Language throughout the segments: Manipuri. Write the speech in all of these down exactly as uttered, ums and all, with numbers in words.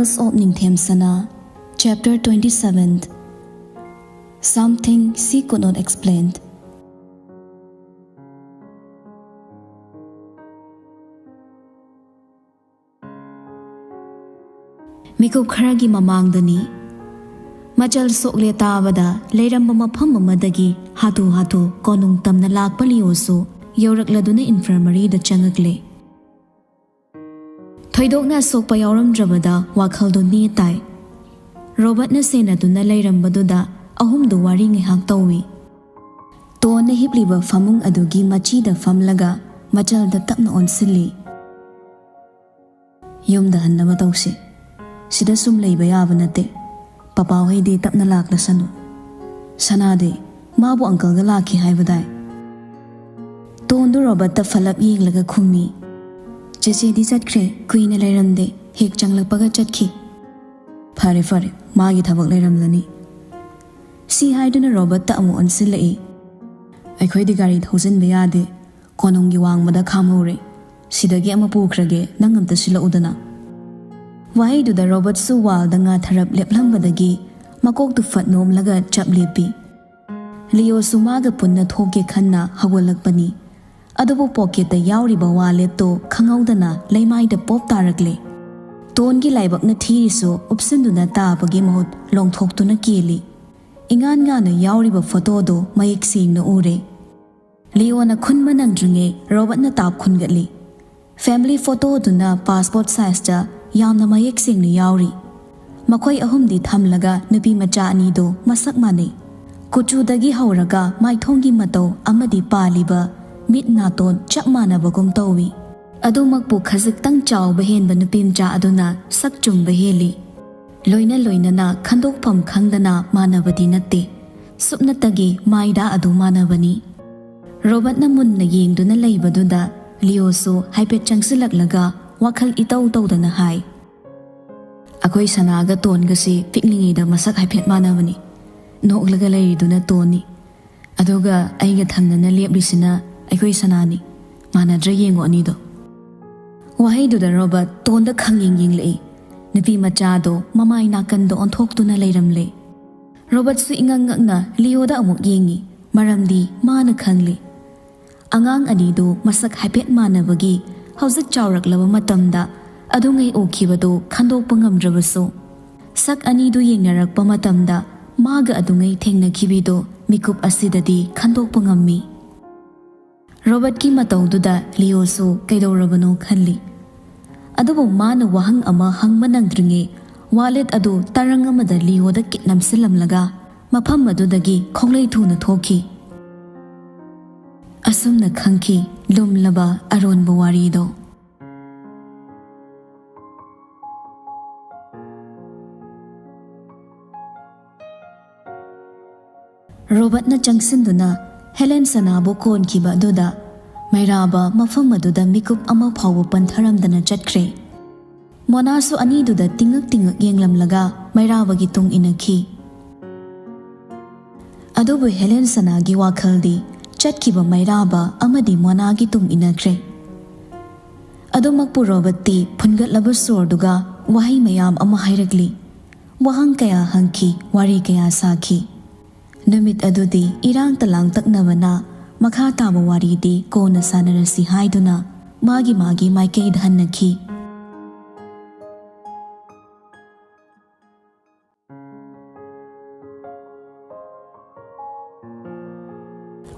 Tales of Ningthemsana, Chapter twenty-seven. Something she could not explain. ꯃꯤꯀꯨꯞ ꯈꯔꯒꯤ ꯃꯃꯥꯡꯗꯅꯤ꯫ ꯃꯆꯜ ꯁꯣꯛꯂꯦ ꯇꯥꯕꯗ ꯂꯩꯔꯝꯕ ꯃꯐꯝ ꯑꯃꯗꯒꯤ ꯍꯥꯊꯨ ꯍꯥꯊꯨ ꯀꯣꯅꯨꯡ ꯇꯝꯅ ꯂꯥꯛꯄ ꯂꯤꯑꯣꯁꯨ ꯌꯧꯔꯛꯂꯗꯨꯅ ꯏꯟꯐꯔꯃꯔꯤꯗ ꯆꯪꯉꯛꯂꯦ꯫ ꯊꯣꯏꯗꯣꯛꯅ ꯑꯁꯣꯛꯄ ꯌꯥꯎꯔꯝꯗ꯭ꯔꯕꯗ ꯋꯥꯈꯜꯗꯨ ꯅꯦ ꯇꯥꯏ꯫ ꯔꯣꯕꯔꯠꯅ ꯁꯦꯟꯅꯗꯨꯅ ꯂꯩꯔꯝꯕꯗꯨꯗ ꯑꯍꯨꯝꯗꯨ ꯋꯥꯔꯤ ꯉꯥꯏꯍꯥꯛ ꯇꯧꯏ꯫ ꯇꯣꯟꯅ ꯍꯤꯞꯂꯤꯕ ꯐꯃꯨꯡ ꯑꯗꯨꯒꯤ ꯃꯆꯤꯗ ꯐꯝꯂꯒ ꯃꯆꯜꯗ ꯇꯞꯅ ꯑꯣꯟꯁꯤꯜꯂꯤ꯫ "ꯌꯨꯝꯗ ꯍꯟꯅꯕ ꯇꯧꯁꯤ꯫ ꯁꯤꯗ ꯁꯨꯝ ꯂꯩꯕ ꯌꯥꯕ ꯅꯠꯇꯦ꯫ ꯄꯄꯥ ꯍꯣꯏꯗꯤ ꯇꯞꯅ ꯂꯥꯛꯂꯁꯅꯨ꯫ ꯁꯅꯥꯗꯤ ꯃꯥꯕꯨ ꯑꯪꯀꯜꯒ ꯂꯥꯛꯈꯤ ꯍꯥꯏꯕꯗꯥꯏ?" ꯇꯣꯟꯗꯨ ꯔꯣꯕꯔꯠꯇ ꯐꯂꯞ ꯌꯦꯡꯂꯒ ꯈꯨꯝꯃꯤ꯫ "ꯆꯦꯆꯦꯗꯤ ꯆꯠꯈ꯭ꯔꯦ, ꯀꯨꯏꯅ ꯂꯩꯔꯝꯗꯦ, ꯍꯦꯛ ꯆꯪꯂꯛꯄꯒ ꯆꯠꯈꯤ꯫" "ꯐꯔꯦ ꯐꯔꯦ, ꯃꯥꯒꯤ ꯊꯕꯛ ꯂꯩꯔꯝꯂꯅꯤ꯫" ꯁꯤ ꯍꯥꯏꯗꯨꯅ ꯔꯣꯕꯔꯠꯇ ꯑꯃꯨꯛ ꯑꯣꯟꯁꯤꯜꯂꯛꯏ꯫ "ꯑꯩꯈꯣꯏꯗꯤ ꯒꯥꯔꯤ ꯊꯧꯖꯤꯟꯕ ꯌꯥꯗꯦ꯫ ꯀꯣꯅꯨꯡꯒꯤ ꯋꯥꯡꯃꯗ ꯈꯥꯝꯍꯧꯔꯦ꯫ ꯁꯤꯗꯒꯤ ꯑꯃ ꯄꯨꯈ꯭ꯔꯒꯦ, ꯅꯪ ꯑꯝꯇ ꯁꯤꯜꯂꯛꯎꯗꯅ꯫" ꯋꯥꯍꯩꯗꯨꯗ ꯔꯣꯕꯔꯠꯁꯨ ꯋꯥꯜꯗ ꯉꯥꯊꯔꯞ ꯂꯦꯞꯂꯝꯕꯗꯒꯤ ꯃꯀꯣꯛꯇꯨ ꯐꯠ ꯅꯣꯝꯂꯒ ꯆꯞ ꯂꯦꯞꯄꯤ꯫ ꯂꯤꯑꯣꯁꯨ ꯃꯥꯒ ꯄꯨꯟꯅ ꯊꯣꯛꯀꯦ ꯈꯟꯅ ꯍꯧꯒꯠꯂꯛꯄꯅꯤ꯫ ꯑꯗꯨꯕꯨ ꯄꯣꯀꯦꯠꯇ ꯌꯥꯎꯔꯤꯕ ꯋꯥꯂꯦꯠꯇꯣ ꯈꯪꯍꯧꯗꯅ ꯂꯩꯃꯥꯏꯗ ꯄꯣꯞ ꯇꯥꯔꯛꯂꯦ꯫ ꯇꯣꯟꯒꯤ ꯂꯥꯏꯕꯛꯅ ꯊꯤꯔꯤꯁꯨ ꯎꯞꯁꯤꯟꯗꯨꯅ ꯇꯥꯕꯒꯤ ꯃꯍꯨꯠ ꯂꯣꯡꯊꯣꯛꯇꯨꯅ ꯀꯦꯜꯂꯤ꯫ ꯏꯉꯥꯟ ꯉꯥꯟꯅ ꯌꯥꯎꯔꯤꯕ ꯐꯣꯇꯣꯗꯣ ꯃꯌꯦꯛ ꯁꯦꯡꯅ ꯎꯔꯦ꯫ ꯂꯤꯑꯣꯅ ꯈꯨꯟꯕ ꯅꯪꯗ꯭ꯔꯤꯉꯩ ꯔꯣꯕꯔꯠꯅ ꯇꯥꯞ ꯈꯨꯟꯒꯠꯂꯤ꯫ ꯐꯦꯃꯤꯂꯤ ꯐꯣꯇꯣꯗꯨꯅ ꯄꯥꯁꯄꯣꯔꯠ ꯁꯥꯏꯖꯇ ꯌꯥꯝꯅ ꯃꯌꯦꯛ ꯁꯦꯡꯅ ꯌꯥꯎꯔꯤ꯫ ꯃꯈꯣꯏ ꯑꯍꯨꯝꯗꯤ ꯊꯝꯂꯒ ꯅꯨꯄꯤ ꯃꯆꯥ ꯑꯅꯤꯗꯨ ꯃꯁꯛ ꯃꯥꯟꯅꯩ꯫ ꯀꯨꯆꯨꯗꯒꯤ ꯍꯧꯔꯒ ꯃꯥꯏꯊꯣꯡꯒꯤ ꯃꯇꯧ ꯑꯃꯗꯤ ꯄꯥꯜꯂꯤꯕ ꯃꯤꯠ ꯅꯥꯇꯣꯟ ꯆꯞ ꯃꯥꯟꯅꯕꯒꯨꯝ ꯇꯧꯏ꯫ ꯑꯗꯨꯃꯛꯄꯨ ꯈꯖꯤꯛꯇꯪ ꯆꯥꯎꯕ ꯍꯦꯟꯕ ꯅꯨꯄꯤ ꯃꯆꯥ ꯑꯗꯨꯅ ꯁꯛ ꯆꯨꯝꯕ ꯍꯦꯜꯂꯤ꯫ ꯂꯣꯏꯅ ꯂꯣꯏꯅꯅ ꯈꯟꯗꯣꯛꯐꯝ ꯈꯪꯗꯅ ꯃꯥꯟꯅꯕꯗꯤ ꯅꯠꯇꯦ꯫ ꯁꯨꯞꯅꯇꯒꯤ ꯃꯥꯏꯗ ꯑꯗꯨ ꯃꯥꯟꯅꯕꯅꯤ꯫ ꯔꯣꯕꯔꯠꯅ ꯃꯨꯟꯅ ꯌꯦꯡꯗꯨꯅ ꯂꯩꯕꯗꯨꯗ ꯂꯤꯑꯣꯁꯨ ꯍꯥꯏꯐꯦꯠ ꯆꯪꯁꯤꯜꯂꯛꯂꯒ ꯋꯥꯈꯜ ꯏꯇꯧ ꯇꯧꯗꯅ ꯍꯥꯏ, "ꯑꯩꯈꯣꯏ ꯁꯅꯥꯒ ꯇꯣꯟꯒꯁꯤ ꯄꯤꯛꯂꯤꯉꯩꯗ ꯃꯁꯛ ꯍꯥꯏꯐꯦꯠ ꯃꯥꯟꯅꯕꯅꯤ꯫ ꯅꯣꯛꯂꯒ ꯂꯩꯔꯤꯗꯨꯅ ꯇꯣꯟꯅꯤ꯫ ꯑꯗꯨꯒ ꯑꯩꯒ ꯊꯪꯅꯅ ꯂꯦꯞꯂꯤꯁꯤꯅ ꯑꯩꯈꯣꯏ ꯁꯅꯥꯅꯤ꯫ ꯃꯥꯟꯅꯗ꯭ꯔꯥ ꯌꯦꯡꯉꯣ ꯑꯅꯤꯗꯣ?" ꯋꯥꯍꯩꯗꯨꯗ ꯔꯣꯕꯔꯠ ꯇꯣꯟꯗ ꯈꯪꯌꯦꯡ ꯌꯦꯡꯂꯛꯏ꯫ ꯅꯨꯄꯤ ꯃꯆꯥꯗꯣ ꯃꯃꯥꯏ ꯅꯥꯀꯟꯗ ꯑꯣꯟꯊꯣꯛꯇꯨꯅ ꯂꯩꯔꯝꯂꯦ꯫ ꯔꯣꯕꯔꯠꯁꯨ ꯏꯉꯛ ꯉꯛꯅ ꯂꯤꯑꯣꯗ ꯑꯃꯨꯛ ꯌꯦꯡꯉꯤ, ꯃꯔꯝꯗꯤ ꯃꯥꯅ ꯈꯪꯂꯤ꯫ ꯑꯉꯥꯡ ꯑꯅꯤꯗꯨ ꯃꯁꯛ ꯍꯥꯏꯐꯦꯠ ꯃꯥꯟꯅꯕꯒꯤ ꯍꯧꯖꯤꯛ ꯆꯥꯎꯔꯛꯂꯕ ꯃꯇꯝꯗ ꯑꯗꯨꯉꯩ ꯎꯈꯤꯕꯗꯨ ꯈꯟꯗꯣꯛꯄ ꯉꯝꯗ꯭ꯔꯕꯁꯨ, ꯁꯛ ꯑꯅꯤꯗꯨ ꯌꯦꯡꯅꯔꯛꯄ ꯃꯇꯝꯗ ꯃꯥꯒ ꯑꯗꯨꯉꯩ ꯊꯦꯡꯅꯈꯤꯕꯤꯗꯨ ꯃꯤꯀꯨꯞ ꯑꯁꯤꯗꯗꯤ ꯈꯟꯗꯣꯛꯄ ꯉꯝꯃꯤ꯫ ꯔꯣꯕꯔꯠꯀꯤ ꯃꯇꯧꯗꯨꯗ ꯂꯤꯑꯣꯁꯨ ꯀꯩꯗꯧꯔꯕꯅꯣ ꯈꯜꯂꯤ꯫ ꯑꯗꯨꯕꯨ ꯃꯥꯅ ꯋꯥꯍꯪ ꯑꯃ ꯍꯪꯕ ꯅꯪꯗ꯭ꯔꯤꯉꯩ, ꯋꯥꯂꯦꯠ ꯑꯗꯨ ꯇꯔꯪ ꯑꯃꯗ ꯂꯤꯑꯣꯗ ꯀꯤꯠ ꯅꯝꯁꯤꯜꯂꯝꯂꯒ ꯃꯐꯝ ꯑꯗꯨꯗꯒꯤ ꯈꯣꯡꯂꯩ ꯊꯨꯅ ꯊꯣꯛꯈꯤ꯫ ꯑꯁꯨꯝꯅ ꯈꯪꯈꯤ ꯂꯨꯝꯂꯕ ꯑꯔꯣꯟꯕ ꯋꯥꯔꯤꯗꯣ꯫ ꯔꯣꯕꯔꯠꯅ ꯆꯪꯁꯤꯟꯗꯨꯅ ꯍꯦꯂꯦꯟ ꯁꯅꯥꯕꯨ ꯀꯣꯟꯈꯤꯕ ꯑꯗꯨꯗ ꯃꯩꯔꯥꯕ ꯃꯐꯝ ꯑꯗꯨꯗ ꯃꯤꯀꯨꯞ ꯑꯃ ꯐꯥꯎꯕ ꯄꯟꯊꯔꯝꯗꯅ ꯆꯠꯈ꯭ꯔꯦ꯫ ꯃꯣꯅꯥꯁꯨ ꯑꯅꯤꯗꯨꯗ ꯇꯤꯡꯉꯛ ꯇꯤꯡꯉꯛ ꯌꯦꯡꯂꯝꯂꯒ ꯃꯩꯔꯥꯕꯒꯤ ꯇꯨꯡ ꯏꯟꯅꯈꯤ꯫ ꯑꯗꯨꯕꯨ ꯍꯦꯂꯦꯟ ꯁꯅꯥꯒꯤ ꯋꯥꯈꯜꯗꯤ ꯆꯠꯈꯤꯕ ꯃꯩꯔꯥꯕ ꯑꯃꯗꯤ ꯃꯣꯅꯥꯒꯤ ꯇꯨꯡ ꯏꯟꯅꯈ꯭ꯔꯦ꯫ ꯑꯗꯨꯃꯛꯄꯨ ꯔꯣꯕꯔꯠꯇꯤ ꯐꯨꯟꯒꯠꯂꯕ ꯁꯣꯔꯗꯨꯒ ꯋꯥꯍꯩ ꯃꯌꯥꯝ ꯑꯃ ꯍꯥꯏꯔꯛꯂꯤ꯫ ꯋꯥꯍꯪ ꯀꯌꯥ ꯍꯪꯈꯤ, ꯋꯥꯔꯤ ꯀꯌꯥ ꯁꯥꯈꯤ꯫ ꯅꯨꯃꯤꯠ ꯑꯗꯨꯗꯤ ꯏꯔꯥꯡ ꯇꯂꯥꯡ ꯇꯛꯅꯕꯅ ꯃꯈꯥ ꯇꯥꯕ ꯋꯥꯔꯤꯗꯤ ꯀꯣꯟꯅ ꯁꯥꯟꯅꯔꯁꯤ ꯍꯥꯏꯗꯨꯅ ꯃꯥꯒꯤ ꯃꯥꯒꯤ ꯃꯥꯏꯀꯩꯗ ꯍꯟꯅꯈꯤ꯫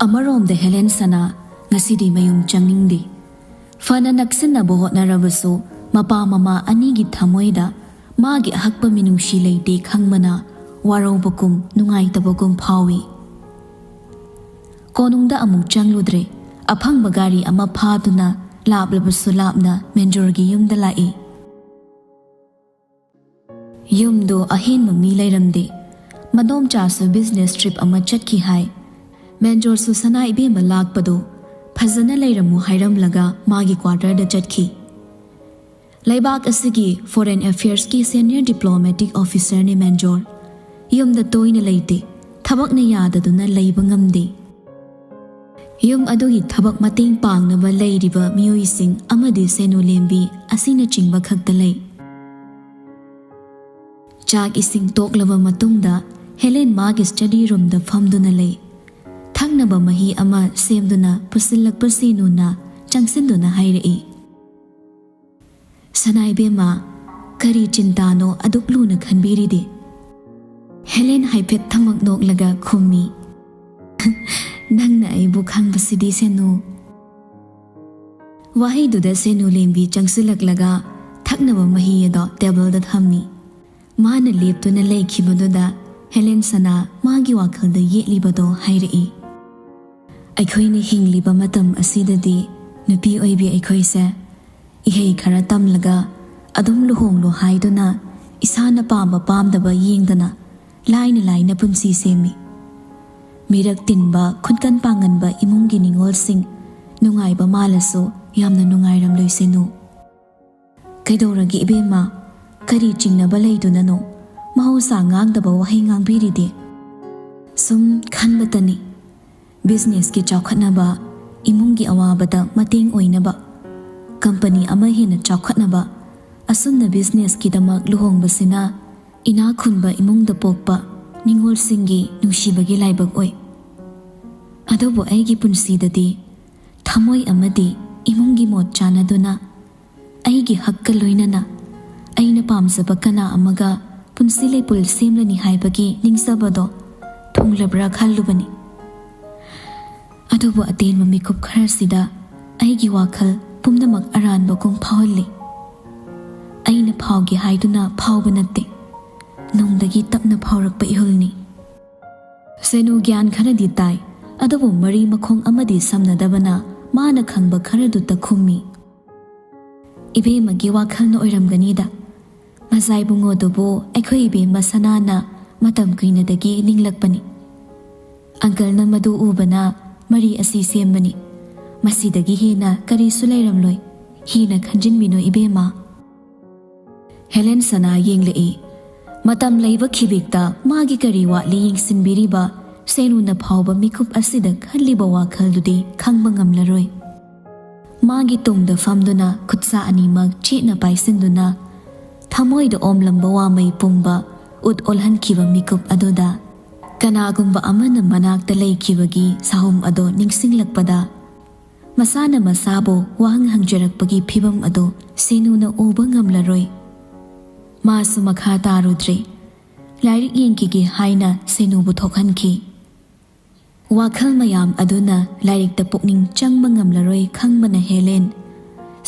ꯑꯃꯔꯣꯝꯗ ꯍꯦꯂꯦꯟ ꯁꯅꯥ ꯉꯁꯤꯗꯤ ꯃꯌꯨꯝ ꯆꯪꯅꯤꯡꯗꯦ꯫ ꯐꯅ ꯅꯛꯁꯤꯟꯅꯕ ꯍꯣꯠꯅꯔꯕꯁꯨ ꯃꯄꯥ ꯃꯃꯥ ꯑꯅꯤꯒꯤ ꯊꯃꯣꯏꯗ ꯃꯥꯒꯤ ꯑꯍꯛꯄ ꯃꯤꯅꯨꯡꯁꯤ ꯂꯩꯇꯦ ꯈꯪꯕꯅ ꯋꯥꯔꯧꯕꯒꯨꯝ ꯅꯨꯡꯉꯥꯏꯇꯕꯒꯨꯝ ꯐꯥꯎꯏ꯫ ꯀꯣꯅꯨꯡꯗ ꯑꯃꯨꯛ ꯆꯪꯂꯨꯗ꯭ꯔꯦ꯫ ꯑꯐꯪꯕ ꯒꯥꯔꯤ ꯑꯃ ꯐꯥꯗꯨꯅ ꯂꯥꯞꯂꯕꯁꯨ ꯂꯥꯞꯅ ꯃꯦꯟꯖꯣꯔꯒꯤ ꯌꯨꯝꯗ ꯂꯥꯛꯏ꯫ ꯌꯨꯝꯗꯣ ꯑꯍꯦꯟꯕ ꯃꯤ ꯂꯩꯔꯝꯗꯦ꯫ ꯃꯗꯣꯝꯆꯥꯁꯨ ꯕꯤꯖꯤꯅꯦꯁ ꯇ꯭ꯔꯤꯞ ꯑꯃ ꯆꯠꯈꯤ ꯍꯥꯏ꯫ ꯃꯦꯟꯖꯣꯔꯁꯨ ꯁꯅꯥ ꯏꯕꯦꯝꯃ ꯂꯥꯛꯄꯗꯣ ꯐꯖꯅ ꯂꯩꯔꯝꯃꯨ ꯍꯥꯏꯔꯝꯂꯒ ꯃꯥꯒꯤ ꯀ꯭ꯋꯥꯇꯔꯗ ꯆꯠꯈꯤ꯫ ꯂꯩꯕꯥꯛ ꯑꯁꯤꯒꯤ ꯐꯣꯔꯦꯟ ꯑꯦꯐꯤꯌꯔꯁꯀꯤ ꯁꯦꯅꯤꯌꯔ ꯗꯤꯄ꯭ꯂꯣꯃꯦꯇꯤꯛ ꯑꯣꯐꯤꯁꯔꯅꯤ ꯃꯦꯟꯖꯣꯔ꯫ ꯌꯨꯝꯗ ꯇꯣꯏꯅ ꯂꯩꯇꯦ꯫ ꯊꯕꯛꯅ ꯌꯥꯗꯗꯨꯅ ꯂꯩꯕ ꯉꯝꯗꯦ꯫ ꯌꯨꯝ ꯑꯗꯨꯒꯤ ꯊꯕꯛ ꯃꯇꯦꯡ ꯄꯥꯡꯅꯕ ꯂꯩꯔꯤꯕ ꯃꯤꯑꯣꯏꯁꯤꯡ ꯑꯃꯗꯤ ꯁꯦꯅꯨ ꯂꯦꯝꯕꯤ ꯑꯁꯤꯅꯆꯤꯡꯕ ꯈꯛꯇ ꯂꯩ꯫ ꯆꯥꯛ ꯏꯁꯤꯡ ꯇꯣꯛꯂꯕ ꯃꯇꯨꯡꯗ ꯍꯦꯂꯦꯟ ꯃꯥꯒꯤ ꯁ꯭ꯇꯗꯤ ꯔꯨꯝꯗ ꯐꯝꯗꯨꯅ ꯂꯩ꯫ ꯊꯛꯅꯕ ꯃꯍꯤ ꯑꯃ ꯁꯦꯝꯗꯨꯅ ꯄꯨꯁꯤꯜꯂꯛꯄ ꯁꯦꯅꯨꯅ ꯆꯪꯁꯤꯟꯗꯨꯅ ꯍꯥꯏꯔꯛꯏ, "ꯁꯅꯥ ꯏꯕꯦꯝꯃ, ꯀꯔꯤ ꯆꯤꯟꯇꯥꯅꯣ ꯑꯗꯨꯛ ꯂꯨꯅ ꯈꯟꯕꯤꯔꯤꯗꯤ?" ꯍꯦꯂꯦꯟ ꯍꯥꯏꯐꯦꯠ ꯊꯃꯛ ꯅꯣꯛꯂꯒ ꯈꯨꯝꯃꯤ, "ꯅꯪꯅ ꯑꯩꯕꯨ ꯈꯪꯕꯁꯤꯗꯤ, ꯁꯦꯅꯨ꯫" ꯋꯥꯍꯩꯗꯨꯗ ꯁꯦꯅꯨ ꯂꯦꯝꯕꯤ ꯆꯪꯁꯤꯜꯂꯛꯂꯒ ꯊꯛꯅꯕ ꯃꯍꯤ ꯑꯗꯣ ꯇꯦꯕꯜꯗ ꯊꯝꯃꯤ꯫ ꯃꯥꯅ ꯂꯦꯞꯇꯨꯅ ꯂꯩꯈꯤꯕꯗꯨꯗ ꯍꯦꯂꯦꯟ ꯁꯅꯥ ꯃꯥꯒꯤ ꯋꯥꯈꯜꯗ ꯌꯦꯠꯂꯤꯕꯗꯣ ꯍꯥꯏꯔꯛꯏ, "ꯑꯩꯈꯣꯏꯅ ꯍꯤꯡꯂꯤꯕ ꯃꯇꯝ ꯑꯁꯤꯗꯗꯤ ꯅꯨꯄꯤ ꯑꯣꯏꯕꯤ ꯑꯩꯈꯣꯏꯁꯦ ꯏꯍꯩ ꯈꯔ ꯇꯝꯂꯒ ꯑꯗꯨꯝ ꯂꯨꯍꯣꯡꯂꯣ ꯍꯥꯏꯗꯨꯅ ꯏꯁꯥꯅ ꯄꯥꯝꯕ ꯄꯥꯝꯗꯕ ꯌꯦꯡꯗꯅ ꯂꯥꯏꯅ ꯂꯥꯏꯅ ꯄꯨꯟꯁꯤ ꯁꯦꯝꯃꯤ꯫ ꯃꯤꯔꯛ ꯇꯤꯟꯕ, ꯈꯨꯠꯀꯟ ꯄꯥꯡꯒꯟꯕ ꯏꯃꯨꯡꯒꯤ ꯅꯤꯉꯣꯜꯁꯤꯡ ꯅꯨꯡꯉꯥꯏꯕ ꯃꯥꯜꯂꯁꯨ ꯌꯥꯝꯅ ꯅꯨꯡꯉꯥꯏꯔꯝꯂꯣꯏ, ꯁꯦꯅꯨ꯫" "ꯀꯩꯗꯧꯔꯒꯦ ꯏꯕꯦꯝꯃ? ꯀꯔꯤ ꯆꯤꯡꯅꯕ ꯂꯩꯗꯨꯅꯅꯣ? ꯃꯍꯧꯁꯥ ꯉꯥꯡꯗꯕ ꯋꯥꯍꯩ ꯉꯥꯡꯕꯤꯔꯤꯗꯤ?" "ꯁꯨꯝ ꯈꯟꯕꯇꯅꯤ꯫ ꯕꯤꯖꯤꯅꯦꯁꯀꯤ ꯆꯥꯎꯈꯠꯅꯕ, ꯏꯃꯨꯡꯒꯤ ꯑꯋꯥꯕꯗ ꯃꯇꯦꯡ ꯑꯣꯏꯅꯕ, ꯀꯝꯄꯅꯤ ꯑꯃ ꯍꯦꯟꯅ ꯆꯥꯎꯈꯠꯅꯕ, ꯑꯁꯨꯝꯅ ꯕꯤꯖꯤꯅꯦꯁꯀꯤꯗꯃꯛ ꯂꯨꯍꯣꯡꯕꯁꯤꯅ ꯏꯅꯥꯛ ꯈꯨꯟꯕ ꯏꯃꯨꯡꯗ ꯄꯣꯛꯄ ꯅꯤꯉꯣꯜꯁꯤꯡꯒꯤ ꯅꯨꯡꯁꯤꯕꯒꯤ ꯂꯥꯏꯕꯛ ꯑꯣꯏ꯫ ꯑꯗꯨꯕꯨ ꯑꯩꯒꯤ ꯄꯨꯟꯁꯤꯗꯗꯤ ꯊꯃꯣꯏ ꯑꯃꯗꯤ ꯏꯃꯨꯡꯒꯤ ꯃꯣꯠ ꯆꯥꯟꯅꯗꯨꯅ ꯑꯩꯒꯤ ꯍꯛꯀ ꯂꯣꯏꯅꯅ ꯑꯩꯅ ꯄꯥꯝꯖꯕ ꯀꯅꯥ ꯑꯃꯒ ꯄꯨꯟꯁꯤ ꯂꯩꯄꯨꯜ ꯁꯦꯝꯂꯅꯤ ꯍꯥꯏꯕꯒꯤ ꯅꯤꯡꯖꯕꯗꯣ ꯊꯨꯡꯂꯕ꯭ꯔꯥ ꯈꯜꯂꯨꯕꯅꯤ꯫ ꯑꯗꯨꯕꯨ ꯑꯇꯦꯟꯕ ꯃꯤꯀꯨꯞ ꯈꯔꯁꯤꯗ ꯑꯩꯒꯤ ꯋꯥꯈꯜ ꯄꯨꯝꯅꯃꯛ ꯑꯔꯥꯟꯕꯒꯨꯝ ꯐꯥꯎꯍꯜꯂꯤ꯫ ꯑꯩꯅ ꯐꯥꯎꯒꯦ ꯍꯥꯏꯗꯨꯅ ꯐꯥꯎꯕ ꯅꯠꯇꯦ, ꯅꯨꯡꯗꯒꯤ ꯇꯞꯅ ꯐꯥꯎꯔꯛꯄ ꯏꯍꯨꯜꯅꯤ꯫" ꯁꯦꯅꯨ ꯒ꯭ꯌꯥꯟ ꯈꯔꯗꯤ ꯇꯥꯏ, ꯑꯗꯨꯕꯨ ꯃꯔꯤ ꯃꯈꯣꯡ ꯑꯃꯗꯤ ꯁꯝꯅꯗꯕꯅ ꯃꯥꯅ ꯈꯪꯕ ꯈꯔꯗꯨꯇ ꯈꯨꯝꯃꯤ꯫ "ꯏꯕꯦꯝꯃꯒꯤ ꯋꯥꯈꯜꯅ ꯑꯣꯏꯔꯝꯒꯅꯤꯗ꯫ ꯃꯖꯥꯏꯕꯨꯡꯉꯣꯗꯨꯕꯨ ꯑꯩꯈꯣꯏ ꯏꯕꯦꯝꯃ ꯁꯅꯥꯅ ꯃꯇꯝ ꯀꯨꯏꯅꯗꯒꯤ ꯅꯤꯡꯂꯛꯄꯅꯤ꯫ ꯑꯪꯀꯜꯅ ꯃꯗꯨ ꯎꯕꯅ ꯃꯔꯤ ꯑꯁꯤ ꯁꯦꯝꯕꯅꯤ꯫ ꯃꯁꯤꯗꯒꯤ ꯍꯦꯟꯅ ꯀꯔꯤꯁꯨ ꯂꯩꯔꯝꯂꯣꯏ," ꯍꯦꯟꯅ ꯈꯟꯖꯤꯟꯕꯤꯅꯨ ꯏꯕꯦꯝꯃ꯫ ꯍꯦꯂꯦꯟ ꯁꯅꯥ ꯌꯦꯡꯂꯛꯏ꯫ ꯃꯇꯝ ꯂꯩꯕ ꯈꯤꯕꯤꯛꯇ ꯃꯥꯒꯤ ꯀꯔꯤ ꯋꯥꯠꯂꯤ ꯌꯦꯡꯁꯤꯟꯕꯤꯔꯤꯕ ꯁꯦꯅꯨꯅ ꯐꯥꯎꯕ ꯃꯤꯀꯨꯞ ꯑꯁꯤꯗ ꯈꯜꯂꯤꯕ ꯋꯥꯈꯜꯗꯨꯗꯤ ꯈꯪꯕ ꯉꯝꯂꯔꯣꯏ꯫ ꯃꯥꯒꯤ ꯇꯨꯡꯗ ꯐꯝꯗꯨꯅ ꯈꯨꯠꯁꯥ ꯑꯅꯤꯃꯛ ꯆꯦꯠꯅ ꯄꯥꯏꯁꯤꯟꯗꯨꯅ ꯊꯃꯣꯏꯗ ꯑꯣꯝꯂꯝꯕ ꯋꯥꯃꯩ ꯄꯨꯝꯕ ꯎꯠ ꯑꯣꯜꯍꯟꯈꯤꯕ ꯃꯤꯀꯨꯞ ꯑꯗꯨꯗ, ꯀꯅꯥꯒꯨꯝꯕ ꯑꯃꯅ ꯃꯅꯥꯛꯇ ꯂꯩꯈꯤꯕꯒꯤ ꯁꯥꯍꯨꯝ ꯑꯗꯣ ꯅꯤꯡꯁꯤꯡꯂꯛꯄꯗ, ꯃꯁꯥꯅ ꯃꯁꯥꯕꯨ ꯋꯥꯍꯪ ꯍꯪꯖꯔꯛꯄꯒꯤ ꯐꯤꯚꯝ ꯑꯗꯨ ꯁꯦꯅꯨꯅ ꯎꯕ ꯉꯝꯂꯔꯣꯏ꯫ ꯃꯥꯁꯨ ꯃꯈꯥ ꯇꯥꯔꯨꯗ꯭ꯔꯦ꯫ ꯂꯥꯏꯔꯤꯛ ꯌꯦꯡꯈꯤꯒꯦ ꯍꯥꯏꯅ ꯁꯦꯅꯨꯕꯨ ꯊꯣꯛꯍꯟꯈꯤ꯫ ꯋꯥꯈꯜ ꯃꯌꯥꯝ ꯑꯗꯨꯅ ꯂꯥꯏꯔꯤꯛꯇ ꯄꯨꯛꯅꯤꯡ ꯆꯪꯕ ꯉꯝꯂꯔꯣꯏ ꯈꯪꯕꯅ ꯍꯦꯂꯦꯟ